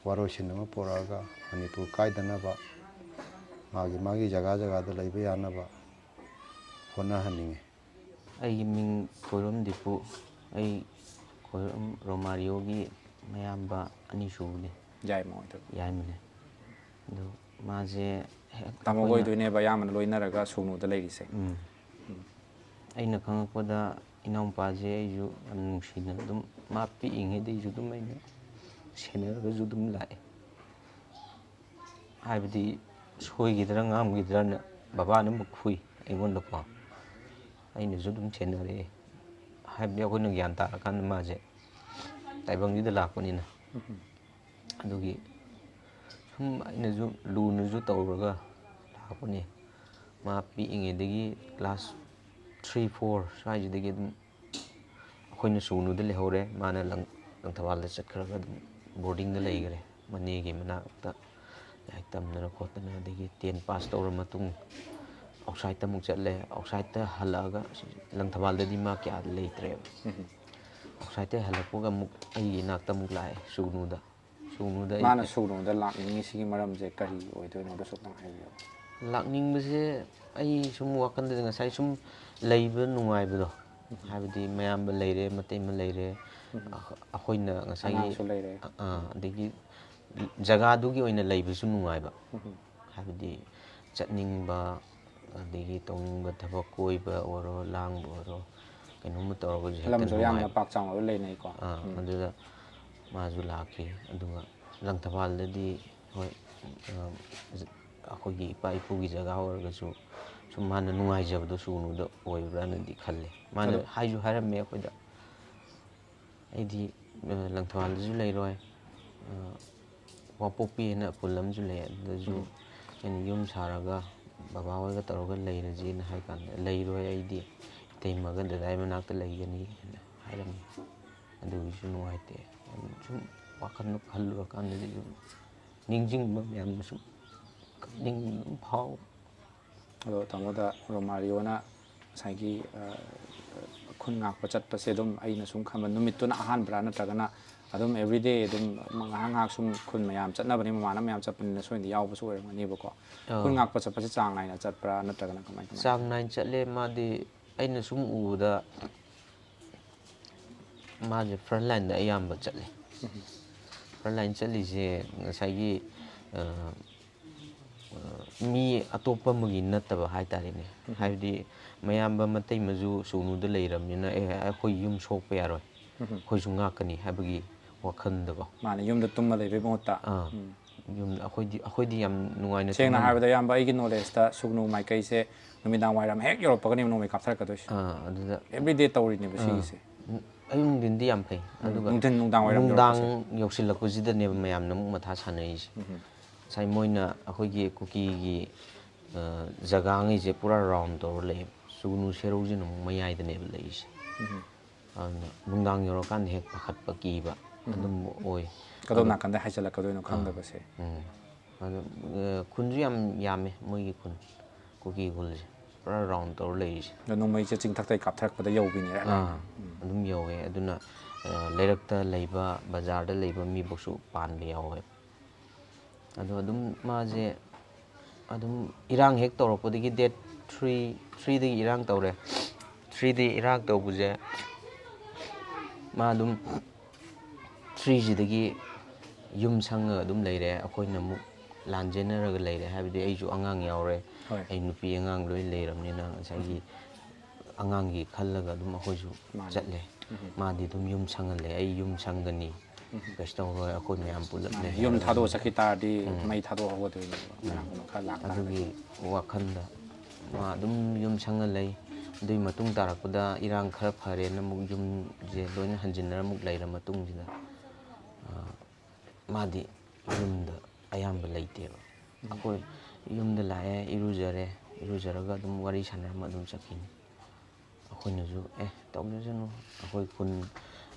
ꯋꯥꯔꯣꯏꯁꯤꯟ ꯑꯃ ꯄꯨꯔꯛꯑꯒ ꯃꯅꯤꯄꯨꯔ ꯀꯥꯏꯗꯅꯕ, ꯃꯥꯒꯤ ꯃꯥꯒꯤ ꯖꯒꯥ ꯖꯒꯥꯗ ꯂꯩꯕ ꯌꯥꯅꯕ ꯍꯣꯠꯅꯍꯟꯅꯤꯡꯉꯤ꯫ ꯑꯩꯒꯤ ꯃꯤꯡ ꯈꯣꯏꯔꯣꯝ ꯗꯤꯄꯨ꯫ ꯑꯩ ꯈꯣꯏꯔꯣꯝ ꯔꯣꯃꯥꯔꯤꯌꯣꯒꯤ ꯃꯌꯥꯝꯕ ꯑꯅꯤꯁꯨꯕꯅꯤ, ꯌꯥꯏꯃ ꯑꯣꯏꯗꯣꯏꯕ꯫ ꯌꯥꯏꯃꯅꯦ꯫ ꯑꯗꯣ ꯃꯥꯁꯦ ꯍꯦꯛ ꯇꯥꯃꯣ ꯑꯩꯈꯣꯏꯅ ꯑꯣꯏꯗꯣꯏꯅꯦꯕ ꯑꯌꯥꯝꯕꯅ ꯂꯣꯏꯅꯔꯒ ꯁꯨꯒꯅꯨꯗ ꯂꯩꯔꯤꯁꯦ꯫ ꯎꯝ꯫ ꯑꯩꯅ ꯈꯪꯉꯛꯄꯗ ꯏꯅꯥꯎꯄꯥꯁꯦ ꯑꯩꯁꯨ ꯌꯥꯝ ꯅꯨꯡꯁꯤꯅ ꯑꯗꯨꯝ, ꯃꯥ ꯄꯤꯛꯏꯉꯩꯗꯒꯤꯁꯨ ꯑꯗꯨꯝ ꯑꯩꯅ ꯁꯦꯟꯅꯔꯒꯁꯨ ꯑꯗꯨꯝ ꯂꯥꯛꯑꯦ꯫ ꯍꯥꯏꯕꯗꯤ ꯁꯣꯏꯈꯤꯗ꯭ꯔꯥ ꯉꯥꯝꯈꯤꯗ꯭ꯔꯥꯅ ꯕꯕꯥꯅ ꯑꯃꯨꯛ ꯐꯨꯏ ꯑꯩꯉꯣꯟꯗꯀꯣ꯫ ꯑꯩꯅꯁꯨ ꯑꯗꯨꯝ ꯁꯦꯟꯅꯔꯛꯑꯦ꯫ ꯍꯥꯏꯕꯗꯤ ꯑꯩꯈꯣꯏꯅ ꯒ꯭ꯌꯥꯟ ꯇꯥꯔꯀꯥꯟꯗ ꯃꯥꯁꯦ ꯇꯥꯏꯕꯪꯁꯤꯗ ꯂꯥꯛꯄꯅꯤꯅ꯫ ꯑꯗꯨꯒꯤ ꯁꯨꯝ ꯑꯩꯅꯁꯨ ꯂꯨꯅꯁꯨ ꯇꯧꯔꯒ ꯂꯥꯛꯄꯅꯦ꯫ ꯃꯥ ꯄꯤꯛꯏꯉꯩꯗꯒꯤ class three four ꯁ꯭ꯋꯥꯏꯁꯤꯗꯒꯤ ꯑꯗꯨꯝ ꯑꯩꯈꯣꯏꯅ ꯁꯨꯒꯅꯨꯗ ꯂꯩꯍꯧꯔꯦ꯫ ꯃꯥꯅ ꯂꯪ-, ꯂꯪꯊꯕꯥꯜꯗ ꯆꯠꯈ꯭ꯔꯒ ꯑꯗꯨꯝ boardingꯗ ꯂꯩꯈ꯭ꯔꯦ꯫ ꯃꯅꯦꯒꯤ ꯃꯅꯥꯛꯇ ꯂꯥꯏꯔꯤꯛ ꯇꯝꯗꯅ ꯈꯣꯠꯇꯅ, ꯑꯗꯒꯤ ten pass ꯇꯧꯔ ꯃꯇꯨꯡ outsideꯇ ꯑꯃꯨꯛ ꯆꯠꯂꯦ꯫ Outsideꯇ ꯍꯜꯂꯛꯑꯒ ꯂꯪꯊꯕꯥꯜꯗꯗꯤ ꯃꯥ ꯀꯌꯥ ꯂꯩꯇ꯭ꯔꯦꯕ꯫ Outsideꯇ ꯍꯜꯂꯛꯄꯒ ꯑꯃꯨꯛ ꯑꯩꯒꯤ ꯏꯅꯥꯛꯇ ꯑꯃꯨꯛ ꯂꯥꯛꯑꯦ ꯁꯨꯒꯅꯨꯗ꯫ ꯁꯨꯒꯅꯨꯗ ꯑꯩ ꯃꯥꯅ ꯁꯨꯒꯅꯨꯗ ꯂꯥꯛꯅꯤꯡꯉꯤꯁꯤꯒꯤ ꯃꯔꯝꯁꯦ ꯀꯔꯤ ꯑꯣꯏꯗꯣꯏꯅꯣꯗꯨꯁꯨ ꯑꯝꯇꯪ ꯍꯥꯏꯕꯤꯌꯨ꯫ ꯂꯥꯛꯅꯤꯡꯕꯁꯦ ꯑꯩ ꯁꯨꯝ ꯋꯥꯈꯜꯗꯗꯤ ꯉꯁꯥꯏ ꯁꯨꯝ ꯂꯩꯕ ꯅꯨꯡꯉꯥꯏꯕꯗꯣ, ꯍꯥꯏꯕꯗꯤ ꯃꯌꯥꯝꯕ ꯂꯩꯔꯦ, ꯃꯇꯩꯃ ꯂꯩꯔꯦ, ꯑꯩꯈꯣꯏ-, ꯑꯩꯈꯣꯏꯅ ꯉꯁꯥꯏꯒꯤ ꯑꯉꯥꯡꯁꯨ ꯂꯩꯔꯦ꯫ ꯑ-, ꯑ, ꯑꯗꯒꯤ ꯖꯒꯥꯗꯨꯒꯤ ꯑꯣꯏꯅ ꯂꯩꯕꯁꯨ ꯅꯨꯡꯉꯥꯏꯕ꯫ ꯍꯥꯏꯕꯗꯤ ꯆꯠꯅꯤꯡꯕ, ꯑꯗꯒꯤ ꯇꯧꯅꯤꯡꯕ ꯊꯕꯛ, ꯀꯣꯏꯕ ꯑꯣꯏꯔꯣ, ꯂꯥꯡꯕ ꯑꯣꯏꯔꯣ, ꯀꯩꯅꯣꯝꯃ ꯇꯧꯔꯒꯁꯨ ꯍꯦꯛꯇ ꯂꯝꯁꯨ ꯌꯥꯝꯅ ꯅꯨꯡꯉꯥꯏꯕ꯫ ꯄꯥꯛ ꯆꯥꯎꯅ ꯂꯣꯏ ꯂꯩꯅꯩꯀꯣ꯫ ꯑꯥ, ꯎꯝ꯫ ꯑꯗꯨꯗ ꯃꯥꯁꯨ ꯂꯥꯛꯈꯤ꯫ ꯑꯗꯨꯒ ꯂꯪꯊꯕꯥꯜꯗꯗꯤ ꯍꯣꯏ, ꯑ, ꯑꯩꯈꯣꯏꯒꯤ ꯏꯄꯥ ꯏꯄꯨꯒꯤ ꯖꯒꯥ ꯑꯣꯏꯔꯒꯁꯨ ꯁꯨꯝ ꯃꯥꯅ ꯅꯨꯡꯉꯥꯏꯖꯕꯗꯣ ꯁꯨꯒꯅꯨꯗ ꯑꯣꯏꯕ꯭ꯔꯥꯅꯗꯤ ꯈꯜꯂꯦ꯫ ꯃꯥꯅ ꯑꯗꯣ ꯍꯥꯏꯁꯨ ꯍꯥꯏꯔꯝꯃꯦ ꯑꯩꯈꯣꯏꯗ꯫ ꯑꯩꯗꯤ, ꯑ, ꯂꯪꯊꯕꯥꯜꯗꯁꯨ ꯂꯩꯔꯣꯏ꯫ ꯑ, ꯋꯥꯡꯄꯣꯛꯄꯤ ꯍꯥꯏꯅ ꯈꯨꯜ ꯑꯃꯁꯨ ꯂꯩ, ꯑꯗꯨꯗꯁꯨ ꯎꯝ꯫ ꯑꯩꯅ ꯌꯨꯝ ꯁꯥꯔꯒ ꯕꯕꯥ ꯍꯣꯏꯒ ꯇꯧꯔꯒ ꯂꯩꯔꯁꯤꯅ ꯍꯥꯏ ꯀꯥꯟꯗ, "ꯂꯩꯔꯣꯏ, ꯑꯩꯗꯤ ꯏꯇꯩꯃꯒ ꯗꯗꯥꯏ ꯃꯅꯥꯛꯇ ꯂꯩꯒꯅꯤ" ꯍꯥꯏꯅ ꯍꯥꯏꯔꯝꯃꯤ꯫ ꯑꯗꯨꯒꯤꯁꯨ ꯅꯨꯡꯉꯥꯏꯇꯦ꯫ ꯑꯗꯨ ꯁꯨꯝ ꯋꯥꯈꯜꯗꯣ ꯈꯜꯂꯨꯔꯀꯥꯟꯗꯗꯤ ꯑꯗꯨꯝ ꯅꯤꯡꯁꯤꯡꯕ ꯃꯌꯥꯝ ꯁꯨꯝ ꯀꯞꯅꯤꯡꯕ ꯑꯗꯨꯝ ꯐꯥꯎ꯫ ꯑꯗꯣ ꯇꯥꯃꯣꯗ ꯔꯣꯃꯥꯔꯤꯌꯣꯅ ꯉꯁꯥꯏꯒꯤ, ꯑ, ꯈꯨꯟ ꯉꯥꯛꯄ ꯆꯠꯄꯁꯦ ꯑꯗꯨꯝ ꯑꯩꯅ ꯁꯨꯝ ꯈꯟꯕ ꯅꯨꯃꯤꯠꯇꯨꯅ ꯑꯍꯥꯟꯕ꯭ꯔꯥ ꯅꯠꯇ꯭ꯔꯒꯅ ꯑꯗꯨꯝ everyday ꯑꯗꯨꯝ ꯉꯥꯏꯍꯥꯛ ꯉꯥꯏꯍꯥꯛ ꯁꯨꯝ ꯈꯨꯟ ꯃꯌꯥꯝ ꯆꯠꯅꯕꯅꯤ, ꯃꯃꯥꯟꯅꯕ ꯃꯌꯥꯝ ꯆꯠꯄꯅꯤꯅ ꯁꯣꯏꯗꯅ ꯌꯥꯎꯕꯁꯨ ꯑꯣꯏꯔꯝꯒꯅꯦꯕꯀꯣ꯫ ꯑꯥ꯫ ꯈꯨꯟ ꯉꯥꯛꯄ ꯆꯠꯄꯁꯦ ꯆꯥꯡ ꯅꯥꯏꯅ ꯆꯠꯄ꯭ꯔꯥ ꯅꯠꯇ꯭ꯔꯒꯅ ꯀꯃꯥꯏ ꯀꯃꯥꯏ? ꯆꯥꯡ ꯅꯥꯏꯅ ꯆꯠꯂꯦ꯫ ꯃꯥꯗꯤ ꯑꯩꯅ ꯁꯨꯝ ꯎꯕꯗ ꯃꯥꯁꯦ front lineꯗ ꯑꯌꯥꯝꯕ ꯆꯠꯂꯦ꯫ Front line ꯆꯠꯂꯤꯁꯦ ꯉꯁꯥꯏꯒꯤ, ꯑ, ꯑ, ꯃꯤ ꯑꯇꯣꯞꯄ ꯑꯃꯒꯤ ꯅꯠꯇꯕ ꯍꯥꯏꯇꯥꯔꯦꯅꯦ꯫ ꯍꯥꯏꯕꯗꯤ ꯃꯌꯥꯝꯕ ꯃꯇꯩꯃꯁꯨ ꯁꯨꯒꯅꯨꯗ ꯂꯩꯔꯕꯅꯤꯅ, "ꯑꯦ, ꯑꯩꯈꯣꯏ ꯌꯨꯝ ꯁꯣꯛꯄ ꯌꯥꯔꯣꯏ, ꯑꯩꯈꯣꯏꯁꯨ ꯉꯥꯛꯀꯅꯤ" ꯍꯥꯏꯕꯒꯤ ꯋꯥꯈꯜꯗꯀꯣ꯫ ꯃꯥꯅ ꯌꯨꯝꯗ ꯇꯨꯝꯃ ꯂꯩꯕꯩ ꯃꯍꯨꯠꯇ꯫ ꯑꯥ꯫ ꯎꯝ꯫ ꯌꯨꯝ ꯑꯩꯈꯣꯏꯗꯤ ꯑꯩꯈꯣꯏꯗꯤ ꯌꯥꯝ ꯅꯨꯡꯉꯥꯏꯅ ꯁꯦꯡꯅ ꯇꯨꯝꯃꯝꯃꯤ꯫ ꯍꯥꯏꯔꯕꯗ, ꯑꯌꯥꯝꯕ, ꯑꯩꯒꯤ ꯅꯣꯂꯦꯖꯇ ꯁꯨꯒꯅꯨ ꯃꯥꯏꯀꯩꯁꯦ ꯅꯨꯃꯤꯗꯥꯡ ꯋꯥꯏꯔꯝ ꯍꯦꯛ ꯌꯧꯔꯛꯄꯒꯅꯦꯕ ꯅꯣꯡꯃꯩ ꯀꯥꯞꯊꯔꯛꯀꯗꯣꯏꯁꯦ꯫ ꯑꯥ, ꯑꯗꯨꯗ ꯑꯦꯕ꯭ꯔꯤꯗꯦ ꯇꯧꯔꯤꯅꯦꯕ ꯁꯤꯒꯤꯁꯦ꯫ ꯎꯝ, ꯑꯌꯨꯛ ꯅꯨꯡꯊꯤꯟꯗꯤ ꯌꯥꯝ ꯐꯩ, ꯑꯗꯨꯒ ꯅꯨꯡꯊꯤꯟ ꯅꯨꯡꯗꯥꯡ ꯋꯥꯏꯔꯝ ꯅꯨꯡꯗꯥꯡ ꯌꯧꯔꯛꯄꯁꯦ꯫ ꯌꯧꯁꯤꯜꯂꯛꯄꯁꯤꯗꯅꯦꯕ ꯃꯌꯥꯝꯅ ꯑꯃꯨꯛ ꯃꯊꯥ ꯁꯥꯟꯅꯔꯤꯁꯦ꯫ ꯉꯁꯥꯏ ꯃꯣꯏꯅ ꯑꯩꯈꯣꯏꯒꯤ ꯀꯨꯀꯤꯒꯤ, ꯑ, ꯖꯒꯥꯉꯩꯁꯦ ꯄꯨꯔꯥ ꯔꯥꯎꯟ ꯇꯧꯔ ꯂꯩꯌꯦꯕ꯫ ꯁꯨꯒꯅꯨ ꯁꯦꯔꯧꯁꯤꯅ ꯑꯃꯨꯛ ꯃꯌꯥꯏꯗꯅꯦꯕ ꯂꯩꯔꯤꯁꯦ꯫ ꯑꯗꯨꯅ ꯅꯨꯡꯗꯥꯡ ꯌꯧꯔꯀꯥꯟꯗ ꯍꯦꯛ ꯄꯥꯈꯠꯄ, ꯀꯤꯕ ꯑꯗꯨꯝꯕ ꯑꯣꯏ꯫ ꯀꯗꯣꯝ ꯅꯥꯀꯟꯗ ꯍꯥꯏꯖꯤꯜꯂꯛꯀꯗꯣꯏꯅꯣ ꯈꯪꯗꯕꯁꯦ꯫ ꯎꯝ꯫ ꯑꯗꯨ, ꯑ, ꯈꯨꯟꯁꯨ ꯌꯥꯝ ꯌꯥꯝꯃꯦ ꯃꯣꯏꯒꯤ ꯈꯨꯟ, ꯀꯨꯀꯤ ꯈꯨꯜꯁꯦ ꯄꯨꯔꯥ ꯔꯥꯎꯟ ꯇꯧꯔ ꯂꯩꯔꯤꯁꯦ꯫ ꯑꯗꯣ ꯅꯣꯡꯃꯩꯁꯦ ꯆꯤꯡꯊꯛꯇꯒꯤ ꯀꯥꯞꯊꯔꯛꯄꯗ ꯌꯧꯕꯤꯅꯦ꯫ ꯑꯥ, ꯑꯗꯨꯝ ꯌꯧꯋꯦ꯫ ꯑꯗꯨꯅ, ꯑ, ꯂꯩꯔꯛꯇ ꯂꯩꯕ, ꯕꯖꯥꯔꯗ ꯂꯩꯕ ꯃꯤꯐꯧꯁꯨ ꯄꯥꯟꯕ ꯌꯥꯎꯋꯦ꯫ ꯑꯗꯣ ꯑꯗꯨꯝ ꯃꯥꯁꯦ ꯑꯗꯨꯝ ꯏꯔꯥꯡ ꯍꯦꯛ ꯇꯧꯔꯛꯄꯗꯒꯤ, date three, threeꯗꯒꯤ ꯏꯔꯥꯡ ꯇꯧꯔꯦ꯫ Threeꯗꯒꯤ ꯏꯔꯥꯡ ꯇꯧꯕꯁꯦ ꯃꯥ ꯑꯗꯨꯝ threeꯁꯤꯗꯒꯤ ꯌꯨꯝ ꯁꯪꯉꯒ ꯑꯗꯨꯝ ꯂꯩꯔꯦ꯫ ꯑꯩꯈꯣꯏꯅ ꯑꯃꯨꯛ ꯂꯥꯟꯖꯦꯟꯅꯔꯒ ꯂꯩꯔꯦ, ꯍꯥꯏꯕꯗꯤ ꯑꯩꯁꯨ ꯑꯉꯥꯡ ꯌꯥꯎꯔꯦ, ꯍꯣꯏ꯫ ꯑꯩ ꯅꯨꯄꯤ ꯑꯉꯥꯡ ꯂꯣꯏ ꯂꯩꯔꯕꯅꯤꯅ ꯉꯁꯥꯏꯒꯤ ꯑꯉꯥꯡꯒꯤ ꯈꯜꯂꯒ ꯑꯗꯨꯝ ꯑꯩꯈꯣꯏꯁꯨ ꯃꯥꯅꯤ꯫ ꯆꯠꯂꯦ꯫ ꯃꯥꯗꯤ ꯑꯗꯨꯝ ꯌꯨꯝ ꯁꯪꯍꯜꯂꯦ, ꯑꯩ ꯌꯨꯝ ꯁꯪꯒꯅꯤ, ꯀꯩꯁꯨ ꯇꯧꯔꯣꯏ, ꯑꯩꯈꯣꯏ ꯃꯌꯥꯝ ꯄꯨꯂꯞ ꯃꯥꯅꯤ꯫ ꯂꯩꯍꯧꯔꯒ ꯌꯨꯝ ꯊꯥꯗꯣꯛꯑ ꯑꯗꯨꯝ ꯆꯠꯈꯤ ꯇꯥꯔꯗꯤ ꯃꯩ ꯊꯥꯗꯣꯛꯑ ꯍꯧꯒꯠꯇꯣꯏꯅꯦꯕ, ꯀꯅꯥꯒꯨꯝꯕ ꯈꯔ ꯂꯥꯛ ꯇꯥꯔꯒꯗꯤ꯫ ꯑꯗꯨꯒꯤ ꯋꯥꯈꯜꯗ ꯃꯥ ꯑꯗꯨꯝ ꯌꯨꯝ ꯁꯪꯉ ꯂꯩ꯫ ꯑꯗꯨꯒꯤ ꯃꯇꯨꯡ ꯇꯥꯔꯛꯄꯗ ꯏꯔꯥꯡ ꯈꯔ ꯐꯔꯦꯅ ꯑꯃꯨꯛ ꯌꯨꯝꯁꯦ ꯂꯣꯏꯅ ꯍꯟꯖꯤꯟꯅꯔ ꯑꯃꯨꯛ ꯂꯩꯔ ꯃꯇꯨꯡꯁꯤꯗ, ꯑ, ꯃꯥꯗꯤ ꯌꯨꯝꯗ ꯑꯌꯥꯝꯕ ꯂꯩꯇꯦꯕ꯫ ꯑꯩꯈꯣꯏ ꯌꯨꯝꯗ ꯂꯥꯛꯑꯦ, ꯏꯔꯨꯖꯔꯦ, ꯏꯔꯨꯖꯔꯒ ꯑꯗꯨꯝ ꯋꯥꯔꯤ ꯁꯥꯟꯅꯔꯝꯃ ꯑꯗꯨꯝ ꯆꯠꯈꯤꯅꯤ꯫ ꯑꯩꯈꯣꯏꯅꯁꯨ, "ꯑꯦ, ꯇꯧꯖꯁꯅꯨ, ꯑꯩꯈꯣꯏ ꯈꯨꯟ,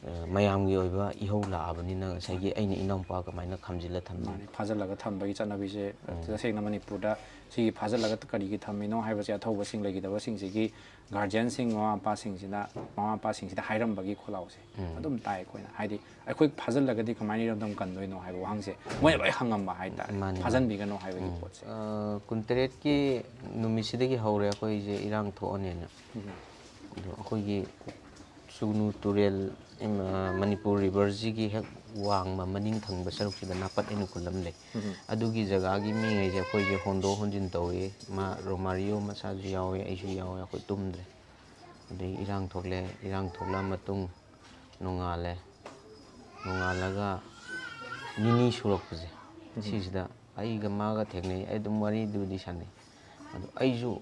ꯑ, ꯃꯌꯥꯝꯒꯤ ꯑꯣꯏꯕ ꯏꯍꯧ ꯂꯥꯛꯑꯕꯅꯤꯅ ꯉꯁꯥꯏꯒꯤ ꯑꯩꯅ ꯏꯅꯥꯎꯄꯥ ꯀꯃꯥꯏꯅ ꯈꯥꯝꯖꯤꯜꯂ ꯊꯝꯃꯤ?" ꯃꯥꯅꯤ, ꯐꯥꯖꯤꯜꯂꯒ ꯊꯝꯕꯒꯤ ꯆꯠꯅꯕꯤꯁꯦ ꯇꯁꯦꯡꯅ ꯃꯅꯤꯄꯨꯔꯗ ꯁꯤꯒꯤ ꯐꯥꯖꯤꯜꯂꯒ ꯀꯔꯤꯒꯤ ꯊꯝꯃꯤꯅꯣ ꯍꯥꯏꯕꯁꯦ ꯑꯊꯧꯕꯁꯤꯡ ꯂꯩꯈꯤꯗꯕꯁꯤꯡꯁꯤꯒꯤ ꯒꯥꯔꯖꯤꯌꯟꯁꯤꯡ, ꯃꯃꯥ ꯃꯄꯥꯁꯤꯡꯁꯤꯅ, ꯃꯃꯥ ꯃꯄꯥꯁꯤꯡꯁꯤꯗ ꯍꯥꯏꯔꯝꯕꯒꯤ ꯈꯣꯜꯂꯥꯎꯁꯦ ꯑꯗꯨꯝ ꯇꯥꯏ ꯑꯩꯈꯣꯏꯅ꯫ ꯍꯥꯏꯗꯤ ꯑꯩꯈꯣꯏ ꯐꯥꯖꯤꯜꯂꯒꯗꯤ ꯀꯃꯥꯏꯅ ꯏꯔꯝꯗꯝ ꯀꯟꯗꯣꯏꯅꯣ ꯍꯥꯏꯕ ꯋꯥꯍꯪꯁꯦ ꯃꯣꯏꯅ ꯂꯣꯏ ꯍꯪꯉꯝꯕ ꯍꯥꯏꯇꯥꯔꯦ, ꯃꯥꯅꯤ, ꯃꯥꯅꯤ꯫ ꯐꯥꯖꯤꯟꯕꯤꯒꯅꯣ ꯍꯥꯏꯕꯒꯤ ꯄꯣꯠꯁꯦ꯫ ꯑ, ꯀꯨꯟꯇꯔꯦꯠꯀꯤ ꯅꯨꯃꯤꯠꯁꯤꯗꯒꯤ ꯍꯧꯔꯦ ꯑꯩꯈꯣꯏꯁꯦ ꯏꯔꯥꯡ ꯊꯣꯛꯑꯅꯦꯅ꯫ ꯑꯗꯣ ꯑꯩꯈꯣꯏꯒꯤ ꯁꯨꯒꯅꯨ ꯇꯨꯔꯦꯜ, ꯏꯝ, ꯑ, ꯃꯅꯤꯄꯨꯔ ꯔꯤꯚꯔꯁꯤꯒꯤ ꯍꯦꯛ ꯋꯥꯡꯃ ꯃꯅꯤꯡ ꯊꯪꯕ ꯁꯔꯨꯛꯁꯤꯗ ꯅꯥꯄꯠ ꯍꯥꯏꯅ ꯈꯨꯜ ꯑꯃ ꯂꯩ꯫ ꯑꯗꯨꯒꯤ ꯖꯒꯥꯒꯤ ꯃꯤꯉꯩꯁꯦ ꯑꯩꯈꯣꯏꯁꯦ ꯍꯣꯟꯗꯣꯛ ꯍꯣꯟꯖꯤꯟ ꯇꯧꯏ꯫ ꯃꯥ ꯔꯣꯃꯥꯔꯤꯑꯣ ꯃꯆꯥꯁꯨ ꯌꯥꯎꯋꯦ, ꯑꯩꯁꯨ ꯌꯥꯎꯋꯦ, ꯑꯩꯈꯣꯏ ꯇꯨꯝꯗ꯭ꯔꯦ꯫ ꯑꯗꯩ ꯏꯔꯥꯡ ꯊꯣꯛꯂꯦ, ꯏꯔꯥꯡ ꯊꯣꯛꯂꯛꯑ ꯃꯇꯨꯡ ꯅꯣꯡꯉꯥꯜꯂꯦ꯫ ꯅꯣꯡꯉꯥꯜꯂꯒ ꯅꯤꯅꯤ ꯁꯨꯔꯛꯄꯁꯦ, ꯁꯤꯁꯤꯗ ꯑꯩꯒ ꯃꯥꯒ ꯊꯦꯡꯅꯩ꯫ ꯑꯩ ꯑꯗꯨꯝ ꯋꯥꯔꯤꯗꯨꯕꯨꯗꯤ ꯁꯥꯟꯅꯩ꯫ ꯑꯗꯣ ꯑꯩꯁꯨ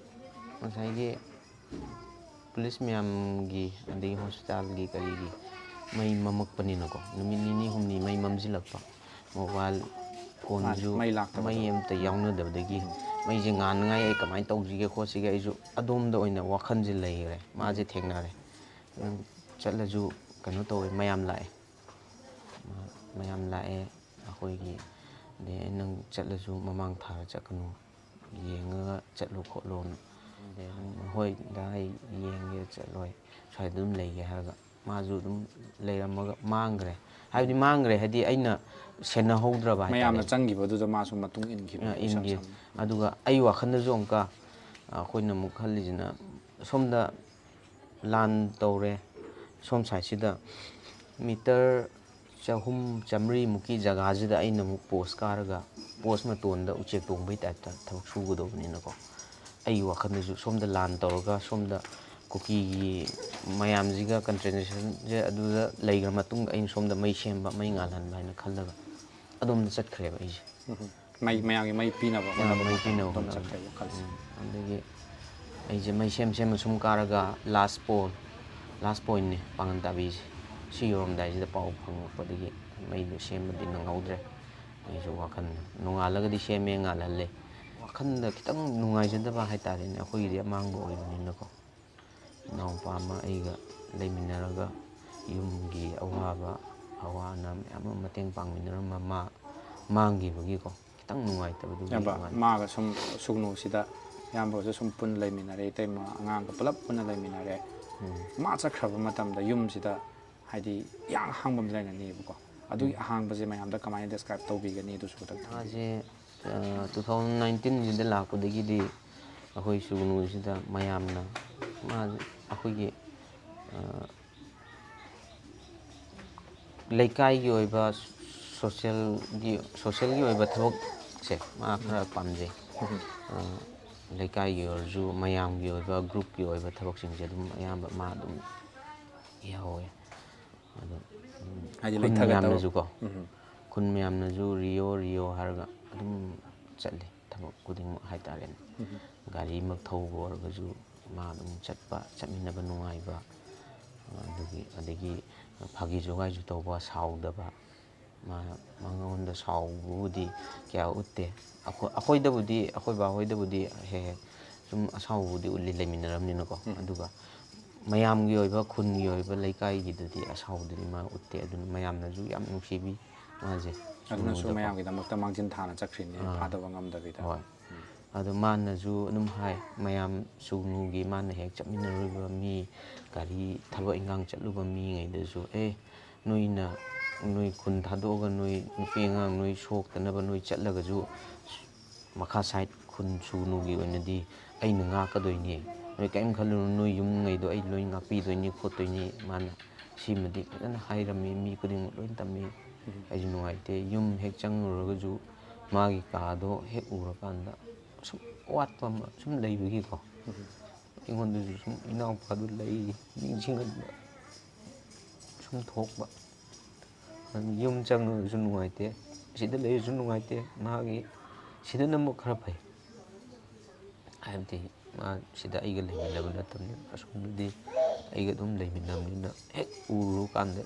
ꯉꯁꯥꯏꯒꯤ ꯄꯨꯂꯤꯁ ꯃꯌꯥꯝꯒꯤ, ꯑꯗꯒꯤ ꯍꯣꯁꯄꯤꯇꯥꯜꯒꯤ ꯀꯔꯤꯒꯤ ꯃꯩ ꯃꯝꯃꯛꯄꯅꯤꯅꯀꯣ, ꯅꯨꯃꯤꯠ ꯅꯤꯅꯤ ꯍꯨꯝꯅꯤ ꯃꯩ ꯃꯝꯁꯤꯜꯂꯛꯄ, ꯃꯣꯕꯥꯏꯜ ꯐꯣꯟꯁꯨ ꯃꯩ ꯂꯥꯛꯇꯕꯗꯣ꯫ ꯃꯩ ꯑꯝꯇ ꯌꯥꯎꯅꯗꯕꯗꯒꯤ ꯃꯩꯁꯦ ꯉꯥꯟꯅꯉꯥꯏ ꯑꯩ ꯀꯃꯥꯏꯅ ꯇꯧꯁꯤꯒꯦ ꯈꯣꯠꯁꯤꯒꯦ, ꯑꯩꯁꯨ ꯑꯗꯣꯝꯗ ꯑꯣꯏꯅ ꯋꯥꯈꯜꯁꯦ ꯂꯩꯈ꯭ꯔꯦ꯫ ꯃꯥꯁꯦ ꯊꯦꯡꯅꯔꯦ꯫ ꯅꯪ ꯆꯠꯂꯁꯨ ꯀꯩꯅꯣ ꯇꯧꯋꯦ, ꯃꯌꯥꯝ ꯂꯥꯛꯑꯦ꯫ ꯃꯌꯥꯝ ꯂꯥꯛꯑꯦ꯫ ꯑꯩꯈꯣꯏꯒꯤ ꯑꯗꯩ ꯅꯪ ꯆꯠꯂꯁꯨ ꯃꯃꯥꯡ ꯊꯥꯔ ꯆꯠꯀꯅꯨ, ꯌꯦꯡꯉꯒ ꯆꯠꯂꯨ ꯈꯣꯠꯂꯣꯅ꯫ ꯑꯗꯩ ꯑꯗꯨꯝ, "ꯍꯣꯏ ꯗꯥ, ꯑꯩ ꯌꯦꯡꯒꯦ, ꯆꯠꯂꯣꯏ, ꯁ꯭ꯋꯥꯏꯗ ꯑꯗꯨꯝ ꯂꯩꯒꯦ" ꯍꯥꯏꯔꯒ ꯃꯥꯁꯨ ꯑꯗꯨꯝ ꯂꯩꯔꯝꯃꯒ ꯃꯥꯡꯈ꯭ꯔꯦ꯫ ꯍꯥꯏꯕꯗꯤ ꯃꯥꯡꯈ꯭ꯔꯦ ꯍꯥꯏꯗꯤ ꯑꯩꯅ ꯁꯦꯟꯅꯍꯧꯗ꯭ꯔꯕ ꯍꯥꯏꯇꯥꯔꯦ꯫ ꯃꯌꯥꯝꯅ ꯆꯪꯈꯤꯕꯗꯨꯗ ꯃꯥꯁꯨ ꯃꯇꯨꯡ ꯏꯟꯈꯤꯕ ꯑ, ꯏꯁꯝ ꯏꯟꯈꯤ꯫ ꯁꯝꯅ꯫ ꯑꯗꯨꯒ ꯑꯩ ꯋꯥꯈꯜꯗꯁꯨ ꯑꯃꯨꯛꯀ ꯑꯩꯈꯣꯏꯅ ꯑꯃꯨꯛ ꯈꯜꯂꯤꯁꯤꯅ ꯁꯣꯝꯗ ꯂꯥꯟ ꯇꯧꯔꯦ꯫ ꯁꯣꯝ ꯁꯥꯏꯠꯁꯤꯗ ꯃꯤꯇꯔ ꯆꯍꯨꯝ, ꯆꯥꯃꯔꯤꯃꯨꯛꯀꯤ ꯖꯒꯥꯁꯤꯗ ꯑꯩꯅ ꯑꯃꯨꯛ ꯄꯣꯁ ꯀꯥꯔꯒ, ꯄꯣꯁ ꯃꯇꯣꯟꯗ ꯎꯆꯦꯛ ꯇꯣꯡꯕꯩ ꯇꯥꯏꯞꯇ ꯊꯕꯛ ꯁꯨꯒꯗꯧꯕꯅꯤꯅꯀꯣ꯫ ꯑꯩꯒꯤ ꯋꯥꯈꯜꯗꯁꯨ ꯁꯣꯝꯗ ꯂꯥꯟ ꯇꯧꯔꯒ, ꯁꯣꯝꯗ ꯀꯨꯀꯤꯒꯤ ꯃꯌꯥꯝꯁꯤꯒ ꯀꯟꯐ꯭ꯔꯟꯇꯦꯁꯟꯁꯦ ꯑꯗꯨꯗ ꯂꯩꯈ꯭ꯔ ꯃꯇꯨꯡꯗ, ꯑꯩꯅ ꯁꯣꯝꯗ ꯃꯩ ꯁꯦꯝꯕ, ꯃꯩ ꯉꯥꯜꯍꯟꯕ ꯍꯥꯏꯅ ꯈꯜꯂꯒ ꯑꯗꯣꯝꯗ ꯆꯠꯈ꯭ꯔꯦꯕ ꯑꯩꯁꯦ꯫ ꯎꯝ꯫ ꯃꯩ, ꯃꯌꯥꯝꯒꯤ ꯃꯩ ꯄꯤꯅꯕ ꯍꯣꯠꯅꯕ ꯃꯩ ꯃꯇꯝꯗ ꯄꯤꯅꯕ ꯑꯗꯨꯝ ꯍꯣꯠꯅꯕ꯫ ꯆꯠꯈ꯭ꯔꯦ ꯋꯥꯈꯜꯁꯦ꯫ ꯎꯝ꯫ ꯑꯗꯒꯤ ꯑꯩꯁꯦ ꯃꯩ ꯁꯦꯝ ꯁꯦꯝꯃ ꯁꯨꯝ ꯀꯥꯔꯒ ꯂꯥꯁ ꯄꯣꯜ, ꯂꯥꯁ ꯄꯣꯏꯟꯠꯅꯦ ꯄꯥꯡꯒꯟ ꯇꯥꯕꯤꯁꯦ꯫ ꯁꯤ ꯌꯧꯔꯝꯗꯥꯏꯁꯤꯗ ꯄꯥꯎ ꯐꯪꯉꯛꯄꯗꯒꯤ ꯃꯩꯗꯣ ꯁꯦꯝꯕꯗꯤ ꯅꯪꯍꯧꯗ꯭ꯔꯦ꯫ ꯑꯩꯁꯨ ꯋꯥꯈꯜ ꯅꯣꯡꯉꯥꯜꯂꯒꯗꯤ ꯁꯦꯝꯃꯦ, ꯉꯥꯜꯍꯜꯂꯦ꯫ ꯋꯥꯈꯜꯗ ꯈꯤꯇꯪ ꯅꯨꯡꯉꯥꯏꯖꯗꯕ ꯍꯥꯏꯇꯥꯔꯦꯅꯦ, ꯑꯩꯈꯣꯏꯒꯤꯗꯤ ꯑꯃꯥꯡꯕ ꯑꯣꯏꯕꯅꯤꯅꯀꯣ꯫ ꯏꯅꯥꯎꯄꯥ ꯑꯃ ꯑꯩꯒ ꯂꯩꯃꯤꯟꯅꯔꯒ ꯌꯨꯝꯒꯤ ꯑꯋꯥꯕ ꯑꯋꯥ ꯑꯅꯥ ꯃꯌꯥꯝ ꯑꯃ ꯃꯇꯦꯡ ꯄꯥꯡꯃꯤꯟꯅꯔꯝꯕ ꯃꯥ ꯃꯥꯡꯈꯤꯕꯒꯤꯀꯣ, ꯈꯤꯇꯪ ꯅꯨꯡꯉꯥꯏꯇꯕꯗꯨꯒꯤ ꯏꯌꯥꯝꯕ, ꯋꯥꯅꯤ꯫ ꯃꯥꯒ ꯁꯨꯝ ꯁꯨꯒꯅꯨꯁꯤꯗ ꯏꯌꯥꯝꯕꯒꯁꯨ ꯁꯨꯝ ꯄꯨꯟꯅ ꯂꯩꯃꯤꯟꯅꯔꯦ, ꯏꯇꯩꯃ ꯑꯉꯥꯡꯒ ꯄꯨꯂꯞ ꯄꯨꯟꯅ ꯂꯩꯃꯤꯟꯅꯔꯦ꯫ ꯎꯝ꯫ ꯃꯥ ꯆꯠꯈ꯭ꯔꯕ ꯃꯇꯝꯗ ꯌꯨꯝꯁꯤꯗ ꯍꯥꯏꯗꯤ ꯏꯍꯥꯡ ꯑꯍꯥꯡꯕ ꯑꯃ ꯂꯩꯔꯅꯤꯕꯀꯣ꯫ ꯑꯗꯨꯒꯤ ꯎꯝ꯫ ꯑꯍꯥꯡꯕꯁꯦ ꯃꯌꯥꯝꯗ ꯀꯃꯥꯏꯅ ꯗꯦꯁꯀ꯭ꯔꯥꯏꯕ ꯇꯧꯕꯤꯒꯅꯤ? ꯑꯗꯨꯁꯨ ꯈꯤꯇꯪ ꯊꯝꯕꯤꯌꯨ꯫ ꯃꯥꯁꯦ, ꯑ, ꯇꯨ ꯊꯥꯎꯖꯟ ꯅꯥꯏꯟꯇꯤꯟꯁꯤꯗ ꯂꯥꯛꯄꯗꯒꯤꯗꯤ ꯑꯩꯈꯣꯏ ꯁꯨꯒꯅꯨꯁꯤꯗ ꯃꯌꯥꯝꯅ ꯃꯥ ꯑꯩꯈꯣꯏꯒꯤ, ꯑ, ꯂꯩꯀꯥꯏꯒꯤ ꯑꯣꯏꯕ ꯁꯣꯁꯦꯜꯒꯤ, ꯁꯣꯁꯦꯜꯒꯤ ꯑꯣꯏꯕ ꯊꯕꯛꯁꯦ ꯃꯥ ꯈꯔ ꯄꯥꯝꯖꯩ꯫ ꯎꯝ꯫ ꯑ, ꯂꯩꯀꯥꯏꯒꯤ ꯑꯣꯏꯔꯁꯨ ꯃꯌꯥꯝꯒꯤ ꯑꯣꯏꯕ, ꯒ꯭ꯔꯨꯞꯀꯤ ꯑꯣꯏꯕ ꯊꯕꯛꯁꯤꯡꯁꯦ ꯑꯗꯨꯝ ꯑꯌꯥꯝꯕ ꯃꯥ ꯑꯗꯨꯝ ꯌꯥꯎꯋꯦ꯫ ꯑꯗꯣ, ꯎꯝ, ꯍꯥꯏꯗꯤ ꯈꯨꯟ ꯂꯩꯊꯒꯗꯕ꯫ ꯃꯌꯥꯝꯅꯁꯨꯀꯣ, ꯎꯝ꯫ ꯈꯨꯟ ꯃꯌꯥꯝꯅꯁꯨ "ꯔꯤꯌꯣ, ꯔꯤꯌꯣ" ꯍꯥꯏꯔꯒ ꯑꯗꯨꯝ ꯆꯠꯂꯤ, ꯊꯕꯛ ꯈꯨꯗꯤꯡꯃꯛ ꯍꯥꯏꯇꯥꯔꯦꯅꯦ꯫ ꯒꯥꯔꯤꯃꯛ ꯊꯧꯕ ꯑꯣꯏꯔꯒꯁꯨ ꯃꯥ ꯑꯗꯨꯝ ꯆꯠꯄ, ꯆꯠꯃꯤꯟꯅꯕ ꯅꯨꯡꯉꯥꯏꯕ, ꯑꯗꯨꯒꯤ, ꯑꯗꯒꯤ ꯐꯥꯒꯤ ꯖꯣꯒꯥꯏꯁꯨ ꯇꯧꯕ, ꯁꯥꯎꯗꯕ꯫ ꯃꯥ, ꯃꯉꯣꯟꯗ ꯁꯥꯎꯕꯕꯨꯗꯤ ꯀꯌꯥ ꯎꯠꯇꯦ꯫ ꯑꯩꯈꯣꯏ, ꯑꯩꯈꯣꯏꯗꯕꯨꯗꯤ, ꯑꯩꯈꯣꯏ ꯕꯥꯍꯣꯏꯗꯕꯨꯗꯤ ꯍꯦꯛ ꯍꯦꯛ ꯁꯨꯝ ꯑꯁꯥꯎꯕꯕꯨꯗꯤ ꯎꯠꯂꯤ, ꯂꯩꯃꯤꯟꯅꯔꯕꯅꯤꯅꯀꯣ꯫ ꯎꯝ꯫ ꯑꯗꯨꯒ ꯃꯌꯥꯝꯒꯤ ꯑꯣꯏꯕ, ꯈꯨꯟꯒꯤ ꯑꯣꯏꯕ, ꯂꯩꯀꯥꯏꯒꯤꯗꯗꯤ ꯑꯁꯥꯎꯕꯗꯨꯗꯤ ꯃꯥ ꯎꯠꯇꯦ꯫ ꯑꯗꯨꯅ ꯃꯌꯥꯝꯅꯁꯨ ꯌꯥꯝ ꯅꯨꯡꯁꯤꯕꯤ ꯃꯥꯁꯦ꯫ ꯑꯗꯨꯅꯁꯨ ꯁꯨꯒꯅꯨꯗꯀꯣ꯫ ꯃꯌꯥꯝꯒꯤꯗꯃꯛꯇ ꯃꯥꯡꯖꯤꯟ ꯊꯥꯅ ꯆꯠꯈ꯭ꯔꯤꯅꯦ, ꯑꯥ꯫ ꯐꯥꯗꯕ ꯉꯝꯗꯕꯤꯗ꯫ ꯍꯣꯏ꯫ ꯎꯝ꯫ ꯑꯗꯣ ꯃꯥꯅꯁꯨ ꯑꯗꯨꯝ ꯍꯥꯏ, ꯃꯌꯥꯝ ꯁꯨꯒꯅꯨꯒꯤ ꯃꯥꯅ ꯍꯦꯛ ꯆꯠꯃꯤꯟꯅꯔꯨꯕ ꯃꯤ, ꯒꯥꯔꯤ ꯊꯕꯛ ꯏꯟꯈꯥꯡ ꯆꯠꯂꯨꯕ ꯃꯤꯉꯩꯗꯁꯨ, "ꯑꯦ, ꯅꯣꯏꯅ, ꯅꯣꯏ ꯈꯨꯟ ꯊꯥꯗꯣꯛꯑꯒ ꯅꯣꯏ ꯅꯨꯄꯤ ꯑꯉꯥꯡ ꯅꯣꯏ ꯁꯣꯛꯇꯅꯕ ꯅꯣꯏ ꯆꯠꯂꯒꯁꯨ ꯃꯈꯥ ꯁꯥꯏꯠ ꯈꯨꯟ ꯁꯨꯒꯅꯨꯒꯤ ꯑꯣꯏꯅꯗꯤ ꯑꯩꯅ ꯉꯥꯛꯀꯗꯣꯏꯅꯤ꯫ ꯅꯣꯏ ꯀꯔꯤꯝ ꯈꯜꯂꯨꯅꯨ, ꯅꯣꯏ ꯌꯨꯝꯉꯩꯗꯣ ꯑꯩ ꯂꯣꯏ ꯉꯥꯛꯄꯤꯗꯣꯏꯅꯤ ꯈꯣꯠꯇꯣꯏꯅꯤ", ꯃꯥꯅ ꯁꯤꯃꯗꯤ ꯐꯖꯅ ꯍꯥꯏꯔꯝꯃꯤ, ꯃꯤ ꯈꯨꯗꯤꯡꯃꯛ ꯂꯣꯏ ꯇꯝꯃꯤ꯫ ꯎꯝ꯫ ꯑꯩꯁꯨ ꯅꯨꯡꯉꯥꯏꯇꯦ꯫ ꯌꯨꯝ ꯍꯦꯛ ꯆꯪꯉꯨꯔꯒꯁꯨ ꯃꯥꯒꯤ ꯀꯥꯗꯣ ꯍꯦꯛ ꯎꯔꯀꯥꯟꯗ ꯁꯨꯝ ꯋꯥꯠꯄ ꯑꯃ ꯁꯨꯝ ꯂꯩꯕꯒꯤꯀꯣ꯫ ꯎꯝ꯫ ꯑꯩꯉꯣꯟꯗꯁꯨ ꯁꯨꯝ ꯏꯅꯥꯎꯄꯥꯗꯨ ꯂꯩ ꯅꯤꯡꯁꯤꯡꯍꯟꯕ ꯁꯨꯝ ꯊꯣꯛꯄ꯫ ꯑꯗꯨ ꯌꯨꯝ ꯆꯪꯉꯒꯁꯨ ꯅꯨꯡꯉꯥꯏꯇꯦ, ꯁꯤꯗ ꯂꯩꯔꯁꯨ ꯅꯨꯡꯉꯥꯏꯇꯦ꯫ ꯃꯥꯒꯤ ꯁꯤꯗꯅ ꯑꯃꯨꯛ ꯈꯔ ꯐꯩ, ꯍꯥꯏꯕꯗꯤ ꯃꯥ ꯁꯤꯗ ꯑꯩꯒ ꯂꯩꯃꯤꯟꯅꯕ ꯅꯠꯇꯕꯅꯤꯅ, ꯑꯁꯣꯝꯗꯗꯤ ꯑꯩꯒ ꯑꯗꯨꯝ ꯂꯩꯃꯤꯟꯅꯕꯅꯤꯅ ꯍꯦꯛ ꯎꯔꯨꯀꯥꯟꯗ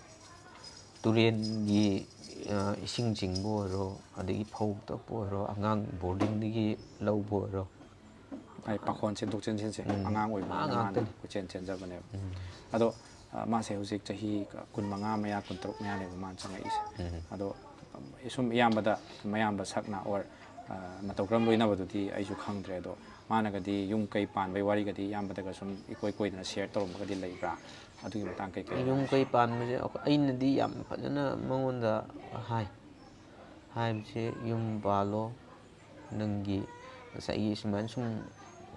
ꯇꯨꯔꯦꯟꯒꯤ, ꯑ, ꯏꯁꯤꯡ ꯆꯤꯡꯕ ꯑꯣꯏꯔꯣ, ꯑꯗꯒꯤ ꯐꯧ ꯇꯛꯄ ꯑꯣꯏꯔꯣ, ꯑꯉꯥꯡ ꯕꯣꯔꯗꯤꯡꯗꯒꯤ ꯂꯧꯕ ꯑꯣꯏꯔꯣ, ꯑꯩ ꯄꯥꯈꯣꯟ ꯆꯦꯟꯊꯣꯛ ꯆꯦꯟꯁꯤꯟꯁꯦ ꯎꯝ꯫ ꯑꯉꯥꯡ ꯑꯣꯏꯕꯅꯤꯅ ꯃꯥ ꯃꯥꯅ ꯉꯥꯛꯇꯅꯤ꯫ ꯀꯣꯏꯆꯦꯟ ꯆꯦꯟꯖꯕꯅꯦꯕ꯫ ꯎꯝ꯫ ꯑꯗꯣ, ꯑ, ꯃꯥꯁꯦ ꯍꯧꯖꯤꯛ ꯆꯍꯤ ꯀꯨꯟꯃꯉꯥ ꯃꯌꯥ, ꯀꯨꯟꯇꯔꯨꯛ ꯃꯌꯥꯅꯦꯕ ꯃꯥꯅ ꯆꯪꯉꯛꯏꯁꯦ꯫ ꯎꯝ꯫ ꯑꯗꯣ, ꯁꯨꯝ ꯏꯌꯥꯝꯕꯗ, ꯃꯌꯥꯝꯕ ꯁꯛꯅ or, ꯑ, ꯃꯇꯧ ꯀꯔꯝ ꯂꯣꯏꯅꯕꯗꯨꯗꯤ ꯑꯩꯁꯨ ꯈꯪꯗ꯭ꯔꯦ꯫ ꯑꯗꯣ ꯃꯥꯅꯒꯗꯤ ꯌꯨꯝ ꯀꯩ ꯄꯥꯟꯕꯩ ꯋꯥꯔꯤꯒꯗꯤ ꯏꯌꯥꯝꯕꯗꯒ ꯁꯨꯝ ꯏꯀꯣꯏ ꯀꯣꯏꯗꯅ share ꯇꯧꯔꯝꯕꯒꯗꯤ ꯂꯩꯕ꯭ꯔꯥ? ꯑꯗꯨꯒꯤ ꯃꯇꯥꯡ ꯀꯩꯀꯩ? ꯌꯨꯝ ꯀꯩ ꯄꯥꯟꯕꯁꯦ ꯑꯩꯈꯣꯏ, ꯑꯩꯅꯗꯤ ꯌꯥꯝ ꯐꯖꯅ ꯃꯉꯣꯟꯗ ꯍꯥꯏ꯫ ꯍꯥꯏꯕꯁꯦ, "ꯌꯨꯝ ꯄꯥꯜꯂꯣ, ꯅꯪꯒꯤ ꯉꯁꯥꯏꯒꯤ ꯁꯨꯃꯥꯏꯅ ꯁꯨꯝ,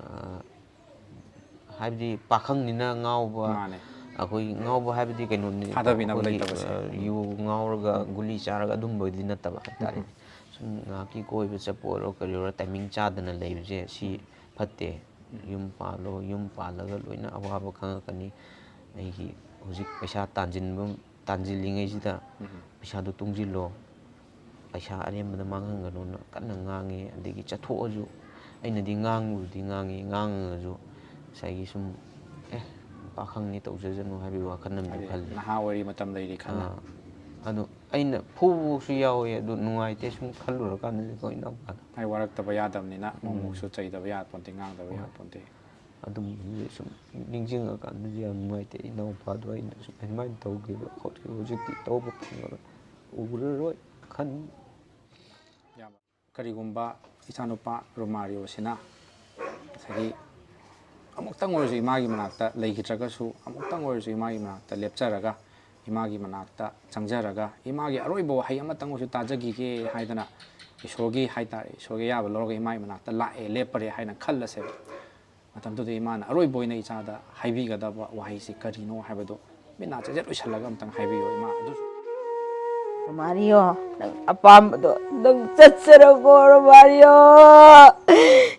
ꯑ, ꯍꯥꯏꯕꯗꯤ ꯄꯥꯈꯪꯅꯤꯅ ꯉꯥꯎꯕ", ꯃꯥꯅꯦ꯫ ꯑꯩꯈꯣꯏ ꯉꯥꯎꯕ ꯍꯥꯏꯕꯗꯤ ꯀꯩꯅꯣꯅꯤ, ꯊꯥꯗꯕꯤꯅꯕ ꯑꯩꯈꯣꯏꯒꯤ, ꯂꯩꯇꯕꯁꯦ꯫ ꯑ, ꯌꯨ ꯉꯥꯎꯔꯒ ꯒꯨꯂꯤ ꯆꯥꯔꯒ ꯑꯗꯨꯝꯕꯗꯤ ꯅꯠꯇꯕ ꯍꯥꯏꯇꯥꯔꯦ꯫ ꯎꯝ꯫ ꯁꯨꯝ ꯉꯥꯏꯍꯥꯛꯀꯤ ꯀꯣꯏꯕ ꯆꯠꯄ ꯑꯣꯏꯔꯣ, ꯀꯔꯤ ꯑꯣꯏꯔꯣ, timing ꯆꯥꯗꯅ ꯂꯩꯕꯁꯦ ꯁꯤ ꯎꯝ꯫ ꯐꯠꯇꯦ꯫ ꯎꯝ꯫ ꯌꯨꯝ ꯄꯥꯜꯂꯣ, ꯌꯨꯝ ꯄꯥꯜꯂꯒ ꯂꯣꯏꯅ ꯑꯋꯥꯕ ꯈꯪꯉꯛꯀꯅꯤ꯫ ꯑꯩꯒꯤ ꯍꯧꯖꯤꯛ ꯄꯩꯁꯥ ꯇꯥꯟꯁꯤꯟꯕ, ꯇꯥꯟꯁꯤꯜꯂꯤꯉꯩꯁꯤꯗ ꯎꯝ꯫ ꯄꯩꯁꯥꯗꯣ ꯇꯨꯡꯁꯤꯜꯂꯣ꯫ ꯄꯩꯁꯥ ꯑꯔꯦꯝꯕꯗ ꯃꯥꯡꯍꯟꯒꯅꯨꯅ ꯀꯟꯅ ꯉꯥꯡꯉꯤ꯫ ꯑꯗꯒꯤ ꯆꯠꯊꯣꯛꯑꯁꯨ ꯑꯩꯅꯗꯤ ꯉꯥꯡꯕꯨꯗꯤ ꯉꯥꯡꯉꯤ, ꯉꯥꯡꯉꯒꯁꯨ ꯉꯁꯥꯏꯒꯤ ꯁꯨꯝ "ꯑꯦ, ꯄꯥꯈꯪꯅꯤ, ꯇꯧꯖꯖꯅꯨ" ꯍꯥꯏꯕꯒꯤ ꯋꯥꯈꯜ ꯑꯃꯁꯨ ꯍꯥꯏꯗꯤ ꯈꯜꯂꯤ꯫ ꯅꯍꯥ ꯑꯣꯏꯔꯤ, ꯃꯇꯝ ꯂꯩꯔꯤ ꯈꯟꯅ꯫ ꯑꯥ, ꯑꯗꯣ ꯑꯩꯅ ꯐꯨꯕꯁꯨ ꯌꯥꯎꯋꯦ, ꯑꯗꯨ ꯅꯨꯡꯉꯥꯏꯇꯦ ꯁꯨꯝ ꯈꯜꯂꯨꯔꯀꯥꯟꯗꯗꯤꯀꯣ, ꯏꯅꯥꯎꯄꯥꯗꯣ꯫ ꯍꯥꯏ, ꯋꯥꯔꯛꯇꯕ ꯌꯥꯗꯕꯅꯤꯅ ꯑꯃꯨꯛ ꯎꯝ꯫ ꯑꯃꯨꯛꯁꯨ ꯆꯩꯗꯕ ꯌꯥꯄꯣꯟꯇꯦ, ꯉꯥꯡꯗꯕ ꯍꯣꯏ꯫ ꯌꯥꯄꯣꯟꯇꯦ꯫ ꯑꯗꯨꯝꯕꯗꯨꯗꯤ ꯁꯨꯝ ꯅꯤꯡꯁꯤꯡꯉꯀꯥꯟꯗꯗꯤ ꯌꯥꯝ ꯅꯨꯡꯉꯥꯏꯇꯦ꯫ ꯏꯅꯥꯎꯄꯥꯗꯣ ꯑꯩꯅ ꯁꯨꯝ ꯑꯗꯨꯃꯥꯏꯅ ꯇꯧꯈꯤꯕ ꯈꯣꯠꯈꯤꯕ ꯍꯧꯖꯤꯛꯇꯤ ꯇꯧꯕ ꯐꯪꯉꯔꯣꯏ, ꯎꯔꯔꯣꯏ ꯈꯟ꯫ ꯌꯥꯝ ꯀꯔꯤꯒꯨꯝꯕ ꯏꯆꯥꯅꯨꯄꯥ ꯔꯣꯃꯥꯔꯤꯑꯣꯁꯤꯅ ꯉꯁꯥꯏꯒꯤ ꯑꯃꯨꯛꯇꯪ ꯑꯣꯏꯔꯁꯨ ꯏꯃꯥꯒꯤ ꯃꯅꯥꯛꯇ ꯂꯩꯈꯤꯗ꯭ꯔꯒꯁꯨ, ꯑꯃꯨꯛꯇꯪ ꯑꯣꯏꯔꯁꯨ ꯏꯃꯥꯒꯤ ꯃꯅꯥꯛꯇ ꯂꯦꯞꯆꯔꯒ, ꯏꯃꯥꯒꯤ ꯃꯅꯥꯛꯇ ꯆꯪꯖꯔꯒ, ꯏꯃꯥꯒꯤ ꯑꯔꯣꯏꯕ ꯋꯥꯍꯩ ꯑꯃꯇꯪ ꯑꯣꯏꯔꯁꯨ ꯇꯥꯖꯈꯤꯒꯦ ꯍꯥꯏꯗꯅ ꯏꯁꯣꯔꯒꯤ ꯍꯥꯏ ꯇꯥꯔꯦ, ꯏꯁꯣꯔꯒꯤ ꯑꯌꯥꯕ ꯂꯧꯔꯒ ꯏꯃꯥꯒꯤ ꯃꯅꯥꯛꯇ ꯂꯥꯛꯑꯦ, ꯂꯦꯞꯄꯔꯦ ꯍꯥꯏꯅ ꯈꯜꯂꯁꯦꯕ꯫ ꯃꯇꯝꯗꯨꯗ ꯏꯃꯥꯅ ꯑꯔꯣꯏꯕ ꯑꯣꯏꯅ ꯏꯆꯥꯗ ꯍꯥꯏꯕꯤꯒꯗꯕ ꯋꯥꯍꯩꯁꯤ ꯀꯔꯤꯅꯣ ꯍꯥꯏꯕꯗꯨ ꯃꯤꯠ ꯅꯥ ꯆꯦꯠ ꯆꯦꯠ ꯎꯏꯁꯜꯂꯒ ꯑꯝꯇꯪ ꯍꯥꯏꯕꯤꯌꯨ, ꯏꯃꯥ꯫ ꯑꯗꯨꯁꯨ ꯃꯥꯔꯤꯌꯣ, ꯅꯪ ꯑꯄꯥꯝꯕꯗꯣ ꯅꯪ ꯆꯠꯆꯔꯒꯣ, ꯔꯣꯃꯥꯔꯤꯌꯣ꯫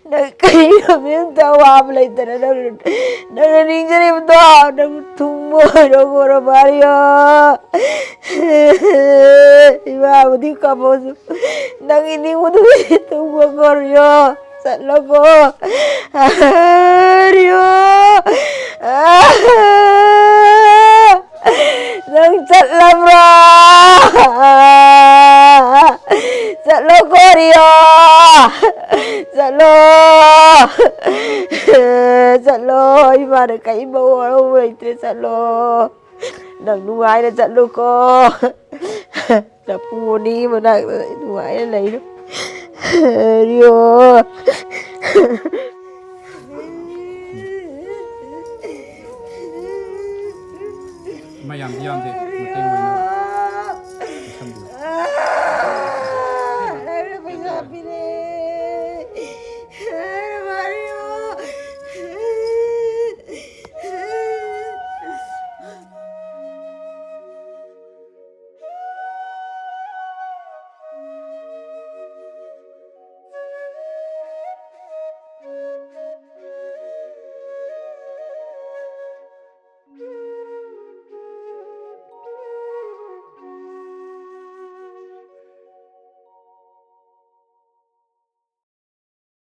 ꯅꯪ ꯀꯔꯤꯒꯨꯝꯕ ꯑꯝꯇ ꯑꯋꯥꯕ ꯂꯩꯇꯅ ꯅꯪ, ꯅꯪꯅ ꯅꯤꯡꯖꯔꯤꯕꯗꯣ ꯅꯪ ꯊꯨꯡꯕ ꯑꯣꯏꯔꯣ, ꯔꯣꯃꯥꯔꯤꯌꯣ꯫ ꯏꯃꯥꯕꯨꯗꯤ ꯀꯥꯄꯣꯁꯨ, ꯅꯪꯒꯤ ꯅꯤꯡꯕꯗꯨ ꯊꯨꯡꯕ ꯑꯣꯏꯔꯣ꯫ ꯆꯠꯂꯣꯀꯣ꯫ ꯔꯤꯌꯣ꯫ ꯅꯪ ꯆꯠꯂꯕ꯭ꯔꯥ? ꯆꯠꯂꯣꯀꯣ, ꯔꯤꯌꯣ꯫ ꯆꯠꯂꯣ꯫ ꯆꯠꯂꯣ꯫ ꯏꯃꯥꯅ ꯀꯔꯤꯝ ꯃꯋꯥ ꯂꯧꯕ ꯂꯩꯇ꯭ꯔꯦ꯫ ꯆꯠꯂꯣ꯫ ꯅꯪ ꯅꯨꯡꯉꯥꯏꯅ ꯆꯠꯂꯨꯀꯣ꯫ ꯅꯄꯨ ꯑꯅꯤ ꯃꯅꯥꯛꯇ ꯅꯨꯡꯉꯥꯏꯅ ꯂꯩꯔꯣ꯫ ꯔꯤꯌꯣ꯫ ꯃꯌꯥꯝꯗꯤ ꯌꯥꯝꯗꯦ, ꯃꯇꯩ ꯃꯣꯏꯅ꯫